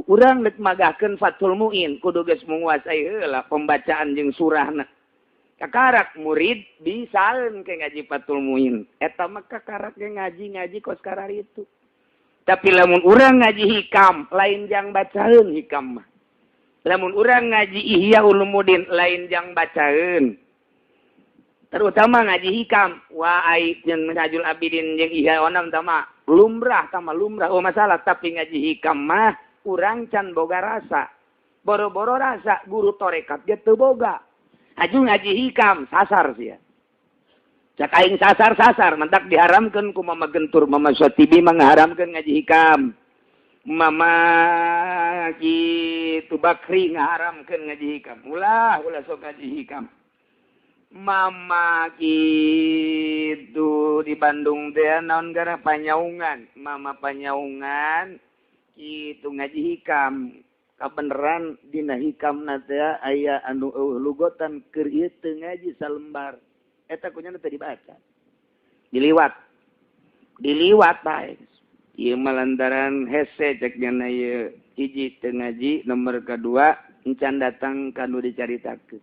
Urang dek magahkeun Fathul Muin kudu geus menguasai heula pembacaan jeung surahna. Kakarak murid bisaeun ke ngaji Fathul Muin. Eta mah kakarak ge ngaji-ngaji kos kararitu. Tapi lamun urang ngaji hikam lain jang bacaeun hikam mah. Lamun urang ngaji Ihya Ulumuddin lain jang bacaeun. Terutama ngaji hikam wa ai jeung Minhajul Abidin jeung Ihya onam tama lumrah tama lumrah oh masalah, tapi ngaji hikam mah urang can boga rasa. Boro-boro rasa guru tarekat ge teu boga. Aju ngaji hikam sasar sia. Cak aing sasar-sasar mentak diharamkeun ku Mama Gentur, Mama Syatibi mengharamkeun ngaji hikam. Mama kitu Bakri ngaharamkeun ngaji hikam. Ulah ulah sok ngaji hikam. Mama kitu di Bandung teh naon gara Panyaungan, Mama Panyaungan kitu ngaji hikam. Kabeneran dina hikamna teh aya anu eueuh lugotan keur ieu teu ngaji salembar. Eta kunyana teu dibaca. Diliwat. Diliwat bae. Ieu mah lantaran hese cek nyana ieu hiji teu ngaji, nomor kadua encan datang ka nu dicaritakeun.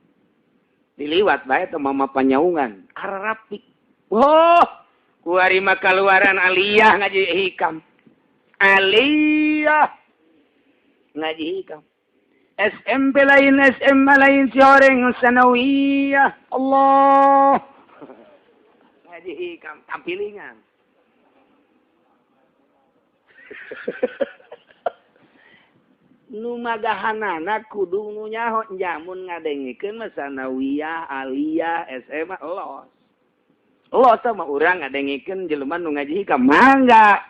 Diliwat bae teh Mama Panyaungan, ararapik. Wah, kuari mah kaluaran aliyah ngaji hikam. Aliyah ngaji hikam. SMP lain, SMA lain, si orang sanawiyah. Allah. Ngaji hikam tampilingan. Nu magahanana kudu nu nyaho jamun ngadengikeun mah sanawiyah, aliyah, SMA los. Los mah urang ngadengikeun jelema nu ngaji hikam mangga.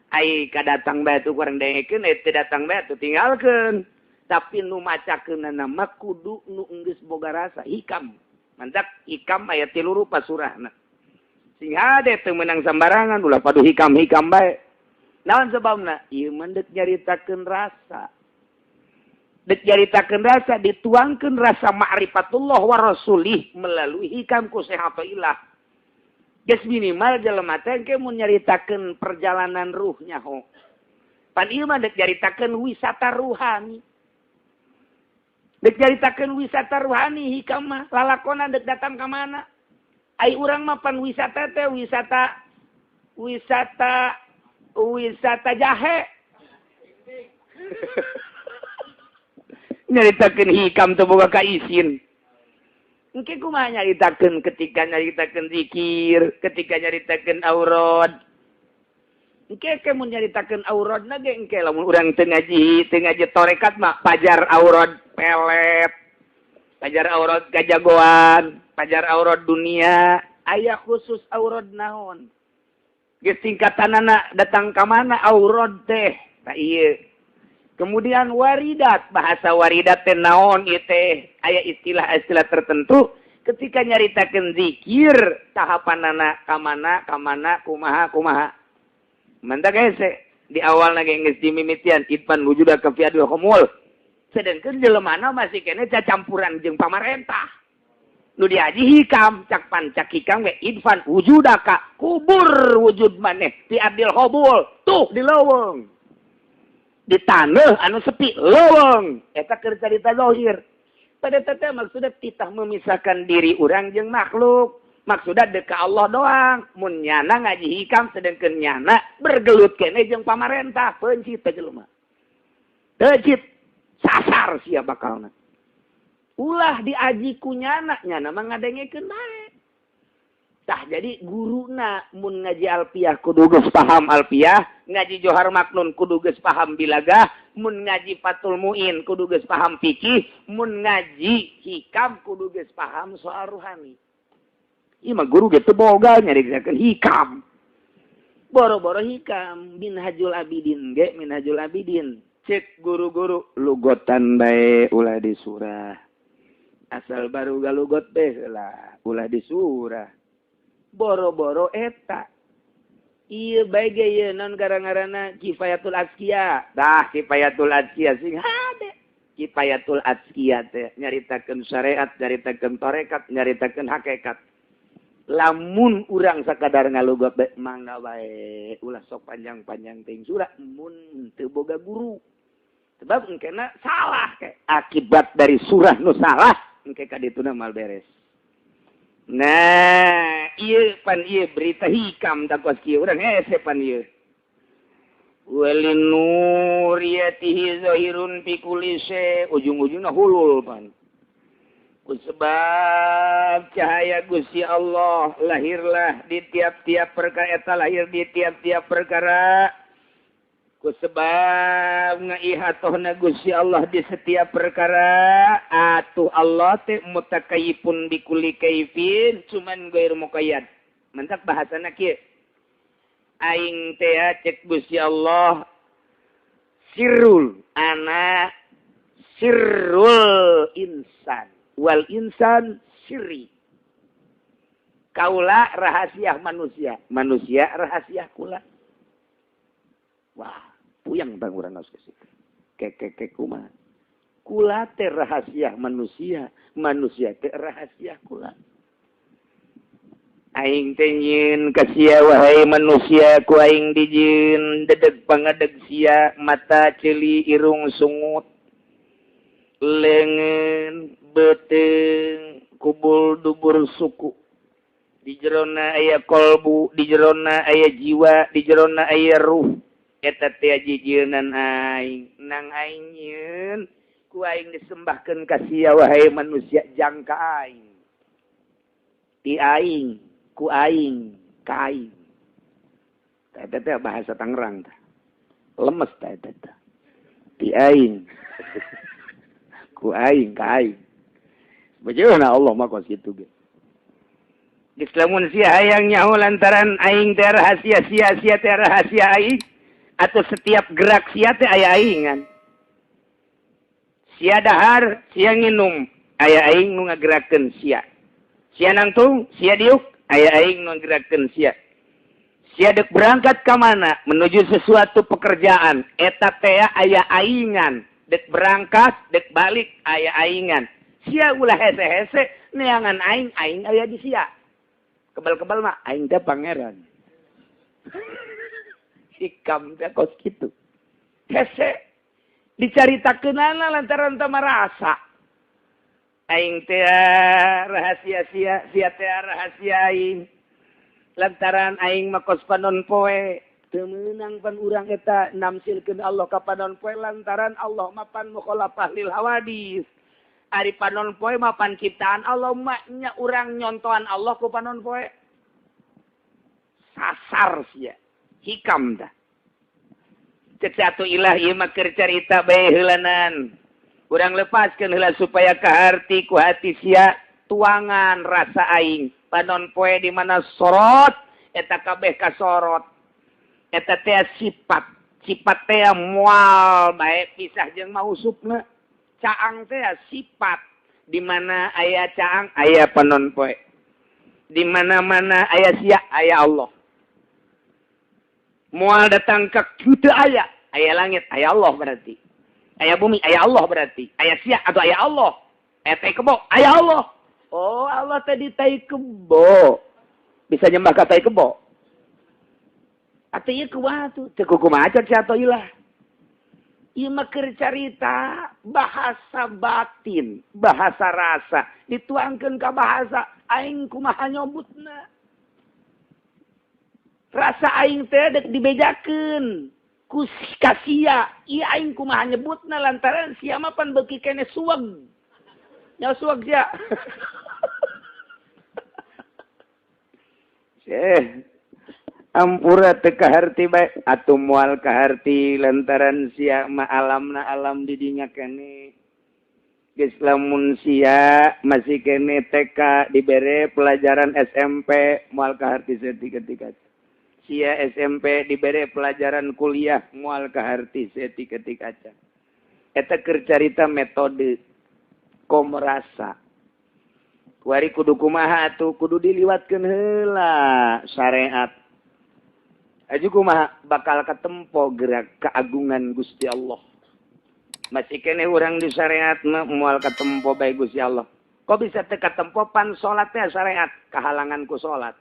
Ai kadatang bae tu kurang dengekeun, ai teu datang bae tu tinggalkeun. Tapi nu macakeunana mah kudu nu geus boga rasa hikam. Mantak hikam aya tilu rupa surahna. Sing hade teu meunang sambarangan ulah padu hikam-hikam bae. Naon sebabna? Ieu mah deuk nyaritakeun rasa. Deuk nyaritakeun rasa dituangkeun rasa ma'rifatullah wa rasulih melalui hikam ku Syekh Athaillah. Geus minimal jelema teh engke mun nyaritakeun perjalanan ruhnya ho. Pan ieu mah deuk nyaritakeun wisata ruhani. Deuk nyaritakeun wisata ruhani hikam mah lalakonan deuk datang ka mana? Ai urang mah pan wisata teh wisata wisata wisata jahe. Nyaritakeun hikam teu boga kaisin. Engke kumaha nyaritakeun ketika nyaritakeun zikir, ketika nyaritakeun aurad. Engke ke mun nyaritakeun auradna ge engke lamun urang teu ngaji tarekat mah pajar aurad pelet. Pajar aurad kajagoan, pajar aurad dunia, aya khusus aurad naon. Geus tingkatanana datang ka mana aurad teh? Tah ieu. Kemudian waridat, bahasa waridat teh naon ieu teh? Aya istilah-istilah tertentu ketika nyaritakeun zikir tahapanana ka mana ka mana kumaha kumaha. Mantak hese di awalna ge geus dimimitian idfan wujuda ka fi adil khumul. Sedengkeun jelemana masih keneh cacampuran jeung pamarentah. Nu diaji hikam, cak pancak hikam ge idfan wujudaka kubur wujud maneh fi adil khumul tuh di leuweung. Di taneuh anu sepi leuweung eta keur carita zahir. Pada teh maksudna titah memisahkan diri urang jeung makhluk. Maksudna deuk ka Allah doang. Mun nyana ngaji hikam sedengkeun nyana bergelut keneh jeung pamarentah peuncit teh jelema. Peuncit sasar sia bakalna. Ulah diaji ku nyana, nyana mah ngadengekeun bae. Tah jadi guruna mun ngaji alfiah kudu geus paham alfiah, ngaji Johar Maknun kudu geus paham bilagah, mun ngaji Fathul Muin kudu geus paham fikih, mun ngaji hikam kudu geus paham soal ruhani. Ieu mah guru ge teu boga nyaritakeun hikam. Boro-boro hikam Minhajul Abidin ge Minhajul Abidin. Cek guru-guru lugotan bae ulah di surah. Asal baru galugot teh lah ulah di surah. Boro-boro eta. Ieu bae ge ieu naon gara-garana Kifayatul Azkiya. Tah Kifayatul Azkiya sing hade. Kifayatul Azkiya teh nyaritakeun syariat, nyaritakeun tarekat, nyaritakeun hakikat. Lamun urang sakadar ngalugot bae mangga bae ulah sok panjang-panjang teuing surah mun teu boga guru. Sebab engkena salah ke. Akibat dari surah nu salah engke ka dituna mal beres. Nah, ieu pan ieu berita hikam da kos kieu urang hese pan ieu. Walinuriyatihi zahirun fi kulli syai, ujung-ujungna hulul pan. Sebab cahaya Gusti Allah lahirlah di tiap-tiap perkara, eta lahir di tiap-tiap perkara. Kusebab ngaihatohna Gusti Allah di setiap perkara, atuh Allah teh mutakayipun bikulli kaifin, cuman ghair muqayyad. Mentak bahasana kieu. Aing teh cek Gusti Allah sirrul ana sirrul insan. Wal insan sirri. Kaula rahasia manusia, manusia rahasia kula. Wah, puyang bang urang geus kitu. Kekeke kumaha? Kula teh rahasia manusia, manusia teh rahasia kula. Aing teh nyieun ka sia wahai manusia, ku aing dijieun dedeg pangadeg sia, mata ceuli irung sungut. Lengan beteng kubul dubur suku di jerona aya kolbu, di jerona aya jiwa, di jerona aya ruh. Eta teh jijieunnan aing, nang aing nyieun ku aing disembahkeun ka sia wahai manusia jangka aing. Ti aing ku aing ka aing. Eta teh bahasa Tangerang tah. Lemes tah eta teh. Ti aing ku aing ka aing. Bagaimana Allah mah kos kitu ge. Geus lamun sia hayang nyaho lantaran aing teh rahasia sia, sia teh rahasia aing, atau setiap gerak sia teh aya aingan. Sia dahar, sia nginum, aya aing nu ngagerakeun sia. Sia nangtung, sia diuk, aya aing nu ngagerakeun sia. Sia deuk berangkat ka mana menuju sesuatu pekerjaan, eta teh aya aingan. Dek berangkat, dek balik, aya aingan. Sia ulah hese-hese, neangan aing, aing aya di sia. Kebal-kebal mah, aing teh pangeran. Hikam teh kos kitu. Hese, dicaritakeunana lantaran teu marasa. Aing teh rahasia sia, sia teh rahasia aing. Lantaran aing mah kos panon poe. Teu meunang pan urang eta namsilkeun Allah ka panon poe lantaran Allah mah pan mukhalafah lil hawadis. Ari panon poe mah pan ciptaan Allah mah nya urang nyontohan Allah ku panon poe. Sasar sia. Hikam dah. Cek satu ilah ieu mah keur carita bae heulanan. Urang lepaskeun heula supaya kaharti ku hati sia tuangan rasa aing. Panon poe di mana sorot eta kabeh kasorot. Eta teh sifat, sifat teh moal bae pisah jeung mausupna. Caang teh sifat, di mana aya caang aya panon poe. Di mana-mana aya sia aya Allah. Moal datang ka kitu aya, aya langit aya Allah berarti. Aya bumi aya Allah berarti. Aya sia atau aya Allah. Aya tai kebo aya Allah. Oh, Allah teh di tai kebo. Bisa nyembah ka tai kebo. Atau ieu kumaha tuh? Teu kumaha cek si Atoilah. Ieu mah keur carita bahasa batin, bahasa rasa, dituangkeun ka bahasa aing kumaha nyobutna. Rasa aing teh dek dibejakeun ku ka sia, ieu aing kumaha nyebutna lantaran sia mah pan beuki keneh suweg. Nya suweg sia. Ampura teu kaharti bae atuh moal kaharti lantaran sia mah alamna alam di dinya keneh. Geus lamun sia masih keneh TK dibere pelajaran SMP moal kaharti saeutik-etik. Sia SMP dibere pelajaran kuliah moal kaharti saeutik-etik acan. Eta keur carita metode komerasa. Kuari kudu kumaha atuh kudu diliwatkeun heula syariat. Aju kumaha bakal katempo gerak keagungan Gusti Allah. Masih keneh urang di syariat mah moal katempo bae Gusti Allah. Kok bisa teu katempo pan salat teh syariat kahalangan ku salat.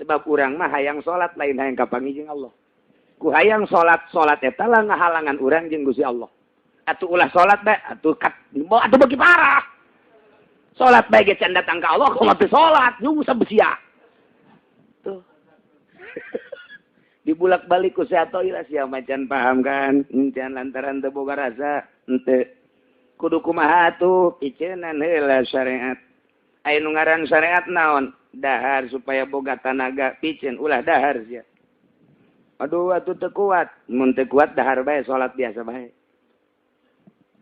Sebab urang mah hayang salat lain hayang kapanggih jeung Allah. Ku hayang salat, salat eta lah ngahalangan urang jeung Gusti Allah. Atuh ulah salat bae atuh kat atuh beuki parah. Salat bae ge can datang ka Allah kumaha teu salat nyung sabesia. Tuh. Dibulak-balik ku Atoillah sia macan paham kan? Can lantaran teu boga rasa henteu. Kudu kumaha atuh piceunan heula syariat. Aya nu ngaran syariat naon? Dahar supaya boga tanaga piceun ulah dahar sia. Aduh atuh teu kuat, mun teu kuat dahar bae salat biasa bae.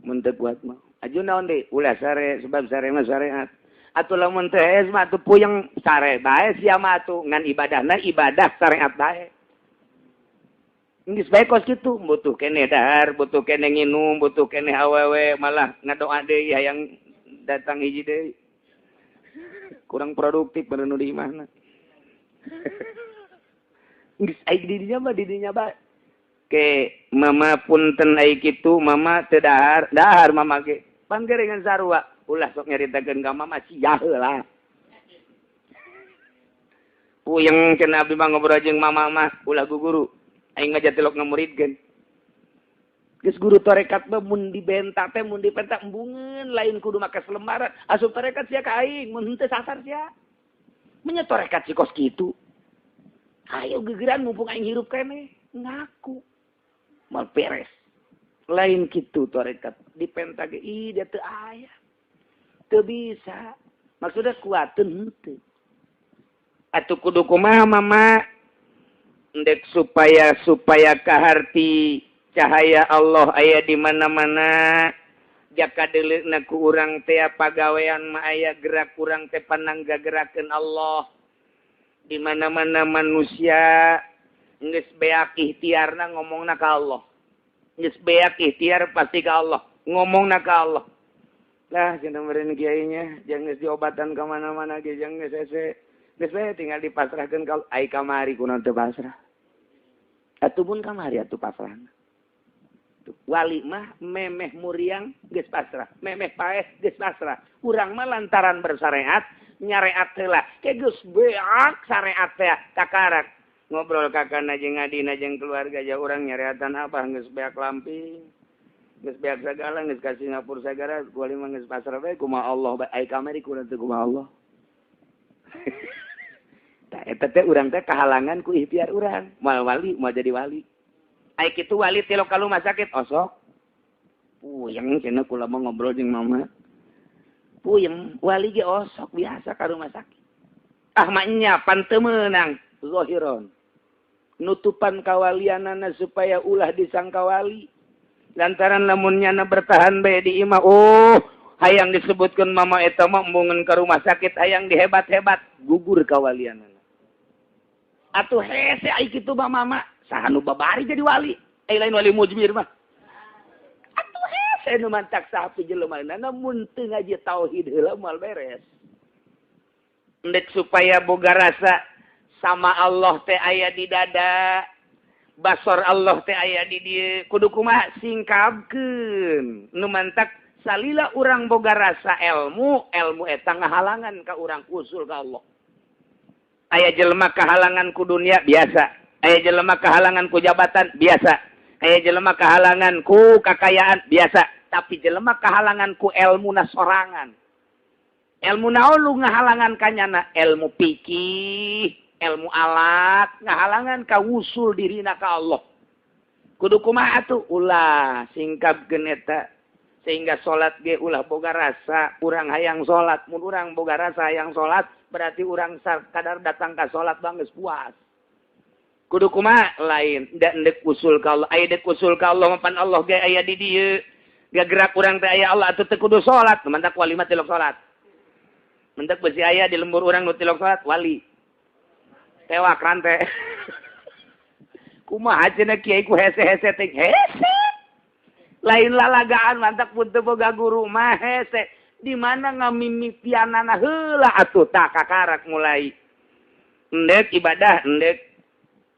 Mun teu kuat mah. Aju naon deui? Ulah sare sebab sare mah syariat. Atuh lamun teu hees mah atuh puyeng sare bae sia mah atuh ngan ibadahna ibadah syariat bae. Geus bae kos kitu, butuh keneh dahar, butuh keneh nginum, butuh keneh awewe, malah ngadoa deui hayang datang hiji deui. Kurang produktif bener nu di imahna. Geus ai di dinya mah di dinya bae. Ke mama punten ai kitu, mama teu dahar, dahar mama ge. Panggerengan sarua, ulah sok nyaritakeun ka mama sia heula. Puyeng cenah abdi mah ngobrol jeung mama mah, ulah guguru. Aing mah jatilok ngamuridkeun. Geus guru tarekat mah mun dibenta teh mun dipenta embungeun lain kudu make selembaran. Asup tarekat sia ka aing mun henteu sasar sia. Menya tarekat si kos kitu. Ayo gegeran mumpung aing hirup keneh ngaku. Mal beres. Lain kitu tarekat dipenta ge ih dia teu aya. Teu bisa. Maksudna kuateun henteu. Atuh kudu kumaha mama? Ndek supaya kaharti cahaya Allah aya di mana-mana jaka deuleuna ku urang teh pagawean mah aya gerak urang teh panangga gerakeun Allah di mana-mana manusia geus beak ikhtiarna ngomongna ka Allah geus beak ikhtiar pasti ka Allah ngomongna ka Allah lah cenah meureun kiainya jangan geus diobatan ka mana-mana ge jangan geus hese geus bae tinggal dipasrahkeun ka ai kamari kunaon teu pasrah. Atuh pun kamari atuh pasrahna. Wali mah memeh muriang geus pasrah, memeh paeh geus pasrah. Urang mah lantaran bersyariat, nyareat heula. Ke geus beak syariat teh kakarak. Ngobrol kakana jeung adina jeung keluarga ja urang nyareatan apa geus beak lamping. Geus beak sagala geus ka Singapura sagala wali mah geus pasrah bae kumaha Allah bae ai kamari kunaon teu kumaha Allah. Tah eta teh urang teh kahalangan ku ikhtiar urang. Moal wali, moal jadi wali. Ai kitu wali tilok ka rumah sakit osok. Puyeng cenah kula mah ngobrol jeung mama. Puyeng wali ge osok biasa ka rumah sakit. Ah mah nya pan teu meunang zahiron. Nutupan kawalianana supaya ulah disangka wali. Lantaran lamun nyana bertahan bae di imah, oh hayang disebutkeun mama eta mah embungeun ka rumah sakit hayang dihebat-hebat gugur kawalianana. Atuh hese ai kitu mah mama saha nu babari jadi wali ai lain wali mujmir mah. Atuh hese nu mantak saha jelema mun teu ngaji tauhid heula moal beres. Endek supaya boga rasa sama Allah teh aya di dada, basor Allah teh aya di dieu, kudu kumaha singkapkeun. Nu mantak salila urang boga rasa ilmu, ilmu eta ngahalangan ka urang usul ka Allah. Aya jelema kahalangan ku dunia biasa, aya jelema kahalangan ku jabatan biasa, aya jelema kahalangan ku kakayaan biasa, tapi jelema kahalangan ku elmuna sorangan. Ilmu naon lu ngahalangan kanyana? Ilmu fikih, ilmu alat, ngahalangan ka wusul dirina ka Allah. Kudu kumaha atuh? Ulah singkapkeun eta sehingga salat ge ulah boga rasa urang hayang salat. Mun urang boga rasa hayang salat berarti urang kadar datang ka salat bang geus puas. Kudu kumaha? Lain da endek usul ka Allah. Aya dek usul ka Allah mapan Allah ge aya di dieu. Gagerak urang teh aya Allah atuh teu kudu salat, mantak wali mah tilok salat. Mentak besi aya di lembur urang nu tilok salat wali. Tewak rante. Kumaha cenah kiai ku hese-hese teh hese. Lain lalagaan mantak pun teu boga guru mah hese. Di mana ngamimitianana heula atuh tah kakarak mulai. Endek ibadah endek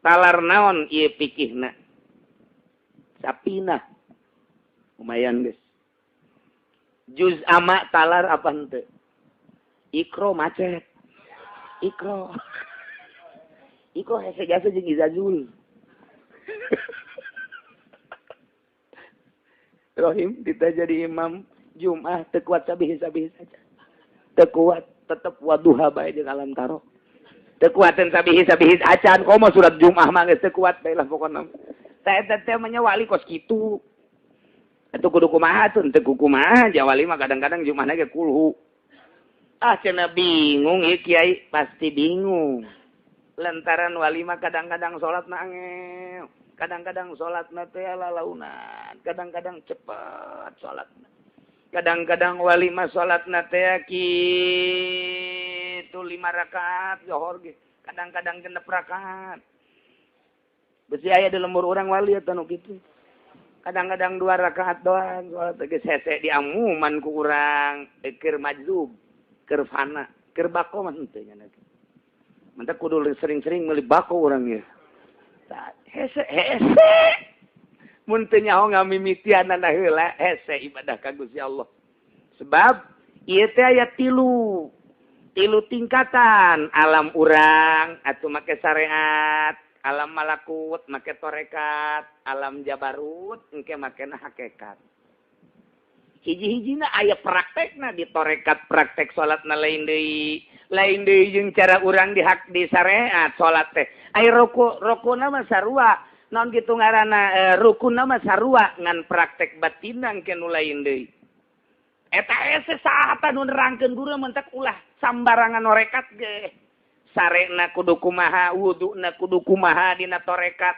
talar naon ieu pikihna. Sapinah. Lumayan geus. Juz ama talar apa henteu? Ikro macet. Ikro. Ikro hese jasa jeung Izazul. Rohim kita jadi imam Jumat teu kuat sabih-sabih saja. Teu kuat tetep waduha bae jeung alam taro. Teu kuateun sabih-sabih acan komo surat Jumat mah geus teu kuat bae lah pokona. Tah eta teh mah wali kos kitu. Atuh kudu kumaha tuh teu kumaha ja wali mah kadang-kadang Jumatna ge kulhu. Ah cenah bingung ieu kiai pasti bingung. Lantaran wali mah kadang-kadang salatna angel, kadang-kadang salatna teh lalaunan, kadang-kadang cepet salatna. Kadang-kadang wali mah salatna teh kitu 5 rakaat johor ge, kadang-kadang 6 rakaat. Besi aya di lembur urang wali eta nu kitu. Kadang-kadang 2 rakaat doang salat geus hese diamuman ku urang, keur majzub, keur fana, keur bako mah henteu nya. Mantap kudu sering-sering meuli bako urang ieu. Hese hese. Mun teu nyaho ngamimitianana heula hese ibadah ka Gusti Allah. Sebab ieu teh aya tilu tingkatan alam urang atuh make syariat, alam malakut make torekat, alam jabarut engke makena hakikat. Hiji-hijina aya praktekna di torekat praktek salatna lain deui. Lain deui jeung cara urang di hak di syariat salat teh. Ai rukuna mah sarua, naon kitu ngaranna rukunna mah sarua ngan praktek batinna engke nu lain deui. Eta hese saha nu nerangkeun guru mentak ulah sambarangan torekat ge. Sarena kudu kumaha, wuduna kudu kumaha dina torekat.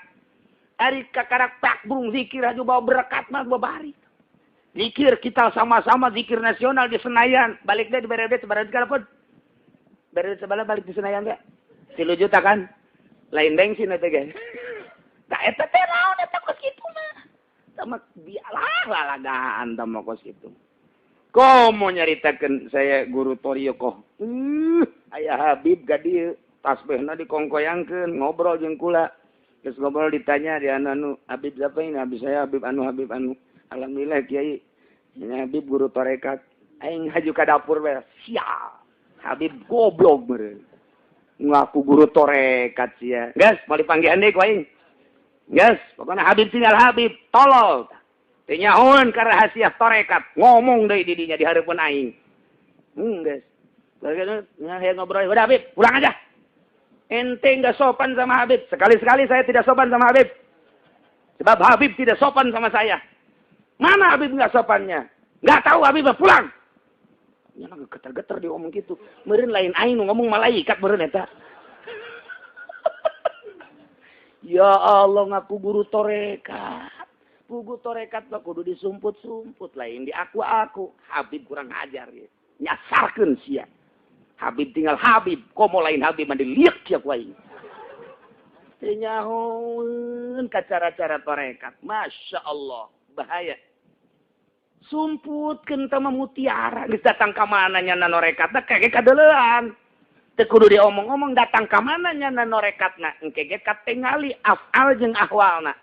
Ari kakarak takbrung zikir aju bawa berkat mah babari. Zikir kita sama-sama zikir nasional di Senayan, balik deh dibere duit sabaraha juta pun. Bere duit sabaraha balik di Senayan ge. 3 juta kan? Lain bensin eta ge. Tah eta teh naon eta kos kitu mah. Tah mah bialah lalagaan tah mah kos kitu. Komo nyaritakeun saya guru Toriokoh. Aya Habib ka dieu, tasbihna dikongkoyangkeun, ngobrol jeung kula. Geus ngobrol ditanya di anu Habib siapa ini? Habib saya Habib anu Habib anu. Alhamdulillah kiai, ini Habib guru torekat. Aing haju ka dapur bae. Sial. Habib goblok meureun. Ngaku guru torekat sia. Geus, mau dipanggihan deui ku aing. Geus, pokona Habib tinggal Habib, tolol. Teu nyahoeun ka rahasia torekat, ngomong deui di dinya di hareupeun aing. Geus. Hayang ngobrol, udah Habib, pulang aja. Ente enggak sopan sama Habib. Sekali-sekali saya tidak sopan sama Habib. Sebab Habib tidak sopan sama saya. Mana Habib nggak sopannya? Nggak tahu Habib pulang. Nya geter-geter dia ngomong gitu. Meureun lain aing nu ngomong malaikat meureun eta. Ya Allah ngaku guru torekat. Guru torekat mah kudu disumput-sumput lain di aku-aku. Habib kurang ajar ya. Nyasarkeun sia. Habib tinggal Habib, komo lain Habib mah diliek sia ku aing. Teu nyahoeun ka cara-cara torekat. Masya Allah, bahaya. Sumputkeun teh mah mutiara geus datang ka mana nya norekatna kage kadeuleuan. Teu kudu diomong-omong datang ka mana nya norekatna engke ge katingali afal jeung ahwalna.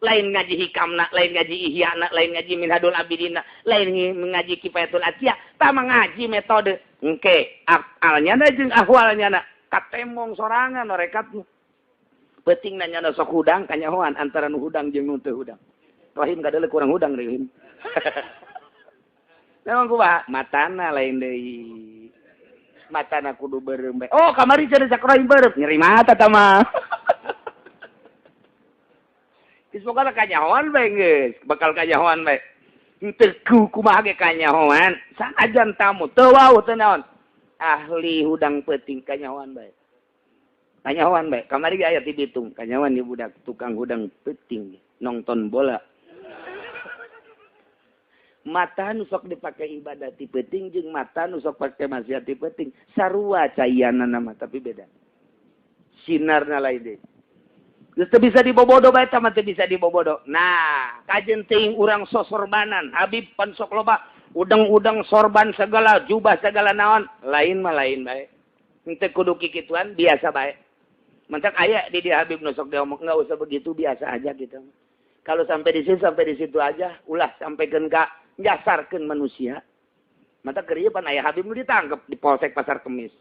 Lain ngaji hikamna, lain ngaji ihyana, lain ngaji minhadul abidina, lain ngaji kifayatul atia, tah ngaji metode engke afalnya na jeung ahwalnya na katemong sorangan norekatna. Peutingna nya sok hudang kanyahoan antara nu hudang jeung nu teu hudang. Rahim kadeuleu kurang hudang rahim. Memang kumaha matana lain deui. Matana kudu beureum bae. Oh, kamari cenah cak rahim beureum, nyeri mata tah mah. Geus pokona kanyahoan bae geus, bakal kanyahoan bae. Henteu kumaha ge kanyahoan, sanajan tamu teu wauh teu naon. Ahli hudang peuting kanyahoan bae. Kanyahoan bae, kamari ge aya ti Bitung, kanyahoan di budak tukang hudang peuting nonton bola. Mata nu sok dipake ibadah ti peuting jeung mata nu sok pake maksiat ti peuting sarua caianna mah tapi beda. Sinarna lain deui. Geus teu bisa dibobodo bae eta mah teu bisa dibobodo. Nah, kajen teuing urang sosorbanan, Habib pan sok loba udang-udang sorban segala, jubah segala naon, lain mah lain bae. Henteu kudu kikituan biasa bae. Mentak aya di dia Habib nu sok diomong enggak usah begitu biasa aja gitu. Kalau sampai di situ sampai di situ aja, ulah sampaikan ka nyasarkeun manusia. Mata keur ieu pan aya Habib nu ditangkep di Polsek Pasar Kemis.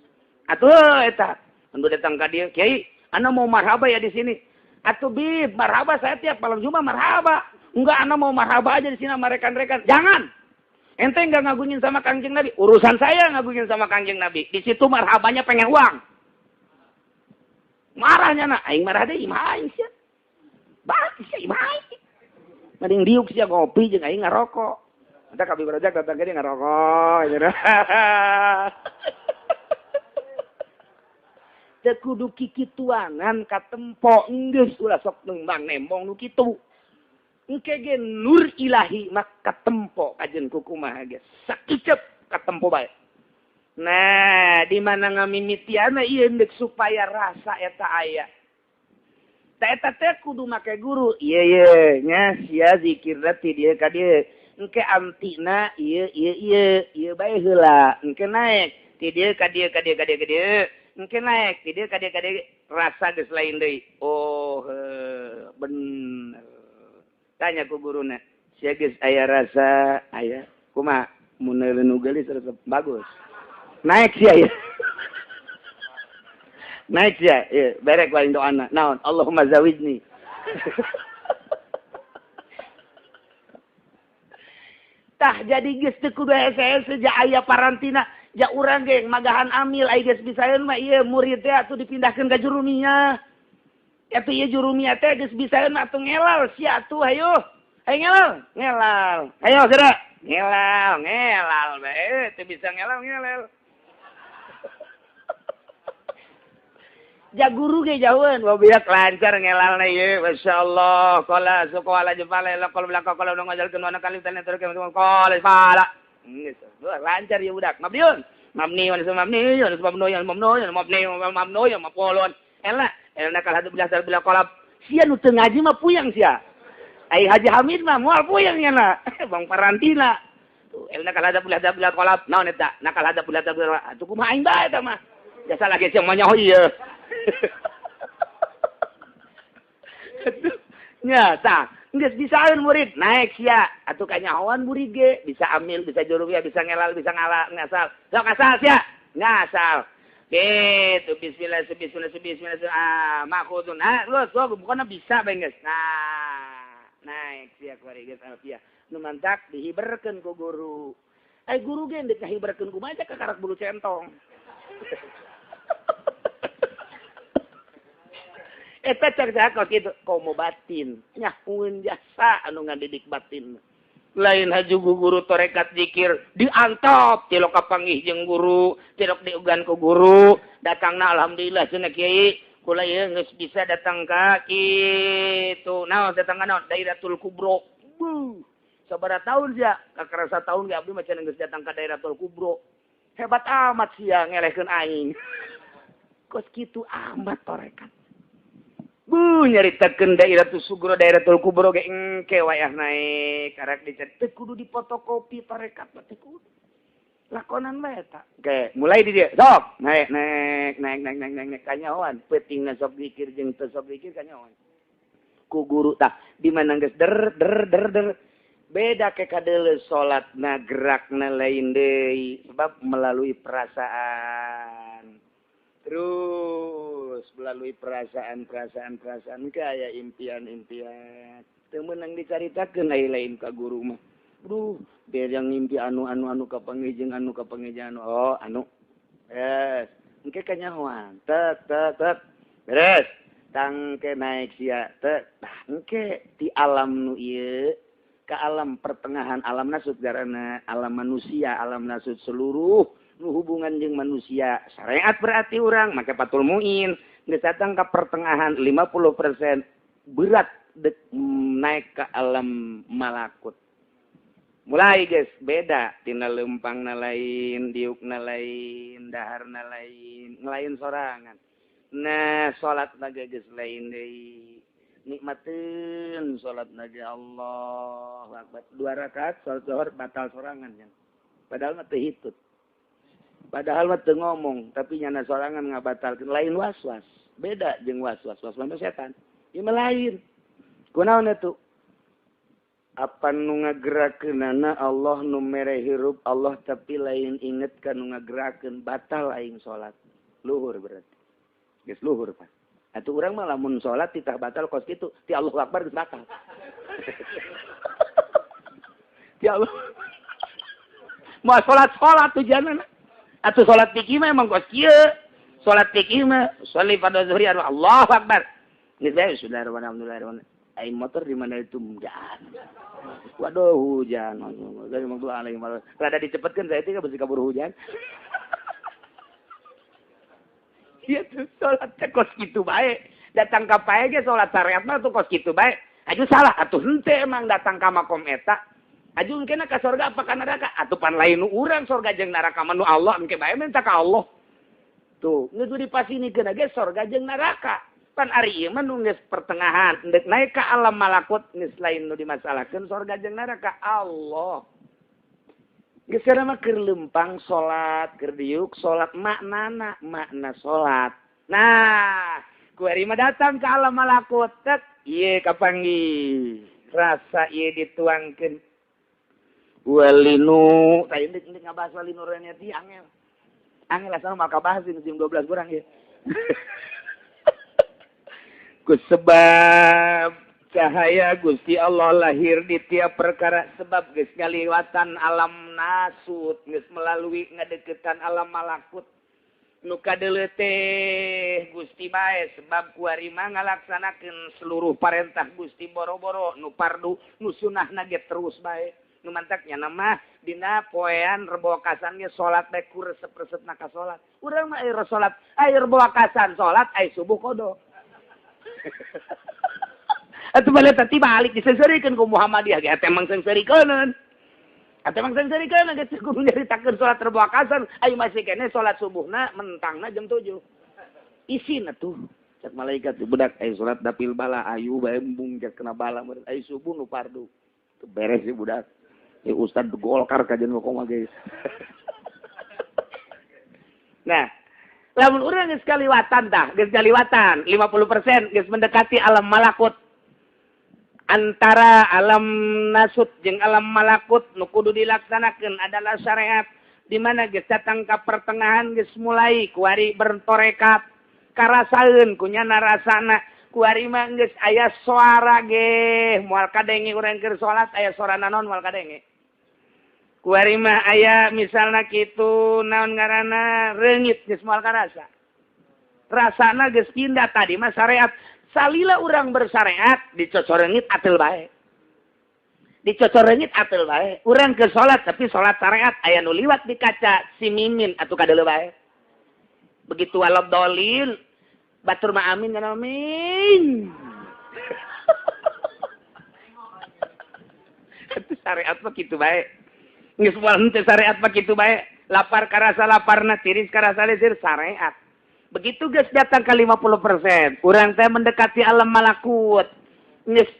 Atuh eta, anu datang ka dieu, "Kiai, ana mau marhaba ya di sini." Atuh Bib, marhaba saya tiap malam Jumat marhaba. Enggak, ana mau marhaba aja di sini sama rekan-rekan. Jangan. Ente enggak ngagungin sama Kangjeng Nabi. Urusan saya ngagungin sama Kangjeng Nabi. Di situ marhabanya pengen uang. Marahnya nak, aing marah deui, imah aing sia. Balik sia imah aing. Mending diuk sia ngopi jeung aing ngarokok. Ada kami berajak datang ke dia ngarokok. Teu kudu kikituanan katempo geus ulah sok nembang nembong nu kitu. Engke ge nur ilahi mah katempo kajen kukumaha ge sakicep katempo bae. Nah, di mana ngamimitiana ieu deuk supaya rasa eta aya. Ta eta teh kudu make guru. Ieu ye nya sia zikirna ti dieu ka dieu. Engke antina ieu ieu ieu ieu bae heula. Engke naik ti dieu ka dieu ka dieu ka dieu ka dieu. Engke naik ti dieu ka dieu ka dieu rasa geus lain deui. Oh, bener. Tanya ku guruna, sia geus aya rasa aya kumaha mun nu geulis resep bagus. Naik sia ya. Naik sia, ieu berek paling doana. Naon? Allahumma zawijni. Tah jadi geus teu kudu hese-hese ja aya parantina, ja urang ge magahan amil ai geus bisaeun mah ieu murid teh atuh dipindahkeun ka jurumiyah. Atuh ieu jurumiyah teh geus bisaeun mah atuh ngelal sia atuh hayu. Hayu ngelal, ngelal. Hayo geura. Ngelal, ngelal bae teu bisa ngelal ngelal. Ja guru ge jauheun, wabiak lancar ngelalna ieu, masyaallah. Qala suqala jefala la qala belaka qala ngajalkeun wana kali tanya terus qala fala. Geus lancar ieu budak. Mabniun. Mabni wa mabni wa mabni wa mabni wa mabni wa mafulun. Ela, elna kal hadu bilah bila qalab. Sia nu teu ngaji mah puyang sia. Ai Haji Hamid mah moal puyang nya Bang Parantina. Tuh elna kal hadu bilah bila qalab. Naon eta? Nakal hadu bilah bila. Atuh kumaha aing bae eta mah. Jasa lagi sia mah nyaho ieu. Nya tah, geus bisaeun murid naik sia atuh kanyahoan murid ge bisa amil, bisa jurumiyah, bisa ngelal, bisa ngala, ngasal. Sok asal sia, ngasal. Gitu bismillah bismillah bismillah ah makhudun. Ah geus bukanna bisa bae geus. Nah, naik sia kuari geus alfiah. Nu mantak dihiberkeun ku guru. Ai guru ge deuk ngahiberkeun kumaha ka karak bulu centong. Eta cek kos kitu komo batin nyahueun jasa anu ngadidik batin lain haju guru torekat zikir diantop tilok kapanggih jeung guru tilok diugan ku guru datangna alhamdulillah cenah kiai kula ieu geus bisa datang ka kitu naon datang ka naon Dairatul Kubro. Buh sabaraha tahun sia kakarasa tahun ge abdi mah cenah geus datang ka Dairatul Kubro hebat amat sia ngelehkeun aing kos kitu amat torekat. Bu nyaritakeun Dairatul Sugro Dairatul Kubro ge engke wayah naik karek dicetek teu kudu dipotokopi tarekat mah teu kudu. Lakonan bae eta. Oke, mulai di dieu. Sok, naik naik naik naik naik naik, naik kanyahoan peutingna sok zikir jeung teu sok zikir kanyahoan. Ku guru tah di mana geus der der der der beda ke kadeuleu salatna gerakna lain deui sebab melalui perasaan. Terus melalui perasaan-perasaan perasaan kaya impian-impian. Teu meunang dicaritakeun ai lain ka guru mah. Duh, biar yang ngimpi anu anu anu kapanggih jeung anu kapanggih jeung anu. Oh, anu. Yes. Engke kanyahoan. Tek tek tek. Beres. Tangke naik sia tek. Tah engke ti alam nu ieu ka alam pertengahan alam nasut garana alam manusia, alam nasut seluruh nu hubungan jeung manusia syariat berarti urang make patul muin geus datang ka pertengahan 50% berat dek naik ke alam malakut. Mulai guys beda tina lempangna lain, diukna lain, daharna lain, ngelain sorangan. Nah, salatna ge geus lain deui. Nikmateun salatna ge Allahu Akbar. 2 rakaat salat zuhur batal sorangan nya. Padahal mah teu hitut. Padahal mah teu ngomong, tapi nyana sorangan ngabatalkeun lain was-was. Beda jeung was-was, was-was mah setan. Ieu mah lain. Kunaon atuh? Apa nu ngagerakeunana Allah nu mere hirup Allah tapi lain inget ka nu ngagerakeun batal aing salat. Luhur berarti. Geus luhur Pak. Atuh urang mah lamun salat titah batal kos kitu, ti Allahu Akbar geus batal. Ya Allah. Mau salat-salat tujuanna. Atuh salat fikih mah emang kos kieu. Salat fikih mah sholli fardhu zuhri Allahu akbar. Geus bae sudah alhamdulillah. Ai motor di mana itu hujan. Waduh hujan. Rada dicepetkeun saya teh besi kabur hujan. Ieu tuh salat teh kos kitu bae. Datang ka pae ge salat syariat mah tuh kos kitu bae. Aju salah atuh henteu emang datang ka makom eta. Aju engkena ka sorga apa ka neraka? Atuh pan lain nu urang sorga jeung neraka mah nu Allah engke bae minta ka Allah. Tuh, geus dipasinikeun ge sorga jeung neraka. Pan ari ieu mah nu geus pertengahan, endek naik ka alam malakut geus lain nu dimasalahkeun sorga jeung neraka Allah. Geus mah keur lempang salat, keur diuk salat maknana, makna salat. Nah, ku ari mah datang ka alam malakut, tek ieu kapanggih. Rasa ieu dituangkeun. Walinu, tadi endek ngabahas walinu reniati angel. Angel asal mah kabahas di jam 12 kurang ya. Ku sebab cahaya Gusti Allah lahir di tiap perkara sebab geus ngaliwatan alam nasut, geus melalui ngadeukeutan alam malakut. Nu kadeuleu teh Gusti bae sebab kuari mah ngalaksanakeun seluruh parentah Gusti boro-boro nu fardu, nu sunahna ge terus bae. Nu mantaknya nama dina poean rebo kasannya salat bae ku resep-resepna ka salat. Urang mah air salat, air rebo kasan salat, ai subuh kodo. Atuh balik tadi balik diseungseurikeun ku Muhammadiyah ge eta emang seungseurikeuneun. Eta emang seungseurikeun geus kudu nyaritakeun salat rebo kasan, ai masih keneh salat subuhna mentangna jam 7. Isin atuh. Cek malaikat budak ai salat dapil bala ayu bae embung cek kena bala ai subuh nu fardu. Teu beres sih budak. Ya Ustad Golkar kajian kok ge. Nah, lamun urang geus kaliwatan tah, geus kaliwatan 50% geus mendekati alam malakut. Antara alam nasut jeung alam malakut nu kudu dilaksanakeun adalah syariat di mana geus datang ka pertengahan geus mulai kuari bertorekat karasaeun kunyana rasana kuari mah geus aya suara ge moal kadenge urang keur salat aya suara naon moal kadenge. Kuari mah aya misalna kitu naon ngaranna reungit geus moal karasa. Rasana geus pindah tadi mah syariat. Salila urang bersyariat dicocorengit atel bae. Dicocorengit atel bae. Urang ke salat tapi salat syariat aya nu liwat di kaca si mimin atuh kadeuleu bae. Begitu walab dolin batur mah amin kana amin. Itu syariat mah kitu bae. Geus moal henteu syariat mah kitu bae. Lapar karasa laparna, tiris karasa lisir syariat. Begitu geus datang ke 50%, urang teh mendekati alam malakut. Geus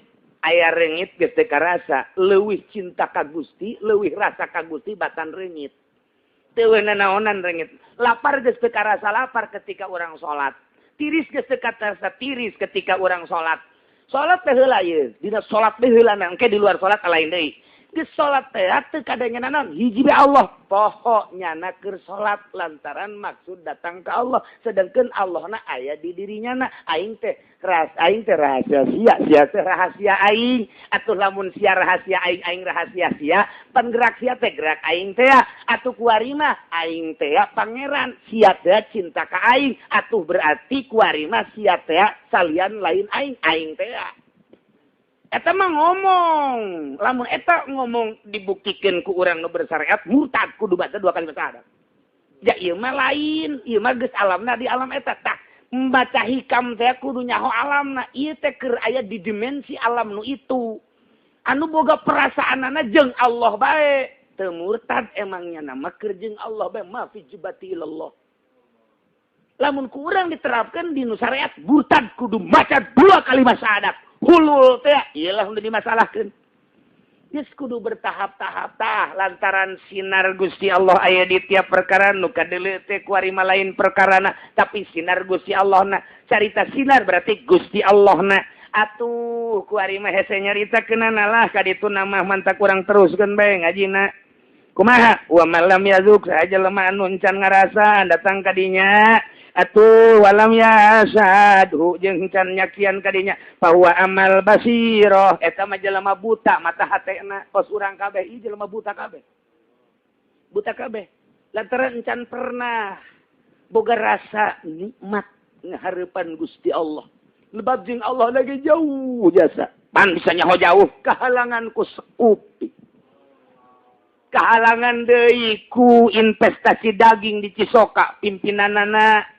aya reungit geus teu karasa, leuwih cinta ka Gusti, leuwih rasa ka Gusti batan reungit. Teu nanaonan reungit. Lapar geus teu karasa lapar ketika urang salat. Tiris geus teu karasa tiris ketika urang salat. Salat teh heula ieu, dina salat teh heula engke di luar salat lain deui. Geus salat teh teu kadanya naon hiji bae Allah poho nyana keur salat lantaran maksud datang ka Allah sedangkan Allahna aya di dirinya na aing teh rahasia sia sia teh rahasia aing atuh lamun sia rahasia aing aing rahasia sia pan gerak sia teh gerak aing teh atuh kuari mah aing teh pangeran sia teh cinta ka aing atuh berarti kuari mah sia teh salian lain aing aing teh. Eta mah ngomong, lamun eta ngomong dibuktikeun ku urang nu bersyariat murtad kudu baca dua kali syahadat. Ja ieu mah lain, ieu mah geus alamna di alam eta tah. Membaca hikam teh kudu nyaho alamna, ieu teh keur aya di dimensi alam nu itu. Anu boga perasaanana jeung Allah bae. Teu murtad emangnya nama keur jeung Allah bae ma fi jibati ilallah. Lamun ku urang diterapkeun di nu syariat murtad kudu maca dua kali syahadat. Hulul teh iyalah udah dimasalahkeun. Geus kudu bertahap-tahap tah lantaran sinar Gusti Allah aya di tiap perkara nu kadeuleu teh kuari mah lain perkarana tapi sinar Gusti Allahna. Carita sinar berarti Gusti Allahna. Atuh kuari mah hese nyaritakeunana lah ka ditu mah mantak urang teruskeun bae ngajina. Kumaha? Wa malam yazuk saja lemah anu encan ngarasa datang ka dinya. Atuh walam yasadhu jeung can nyakian kadinya bahwa amal basiroh eta mah jelema buta mata hatena kos urang kabeh ieu jelema buta kabeh. Buta kabeh lantaran can pernah boga rasa nikmat ngahareupan Gusti Allah. Lebab jeung Allah lagi jauh jasa. Pan bisa nyaho jauh kahalangan ku seupi. Kahalangan deui ku investasi daging di Cisoka pimpinanana.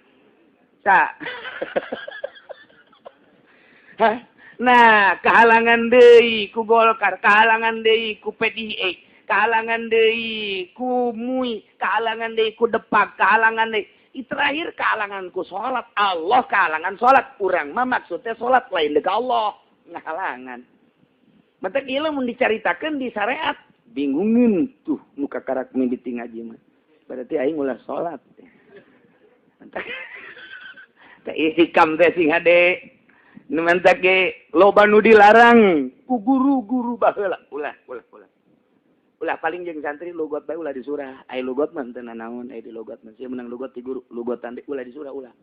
Nah, kehalangan deui ku Golkar, kehalangan deui ku PDI, kehalangan deui ku MUI, kehalangan deui ku Depak, kehalangan deui. Terakhir kehalangan ku salat. Allah kehalangan salat. Urang mah maksudnya salat lain deui ka Allah, ngahalangan. Matak ieu mun dicaritakeun di syariat, bingungin tuh nu kakarak mimiti ngaji mah. Berarti aing ulah salat. Matak hikam teh sing hade nu mantak ge loba nu dilarang ku guru-guru baheula ulah ulah ulah ulah paling jeung santri logot bae ulah di surah ai logot mah teu nanaon ai di logot mah sia menang logot ti guru logotan teh ulah di surah ulah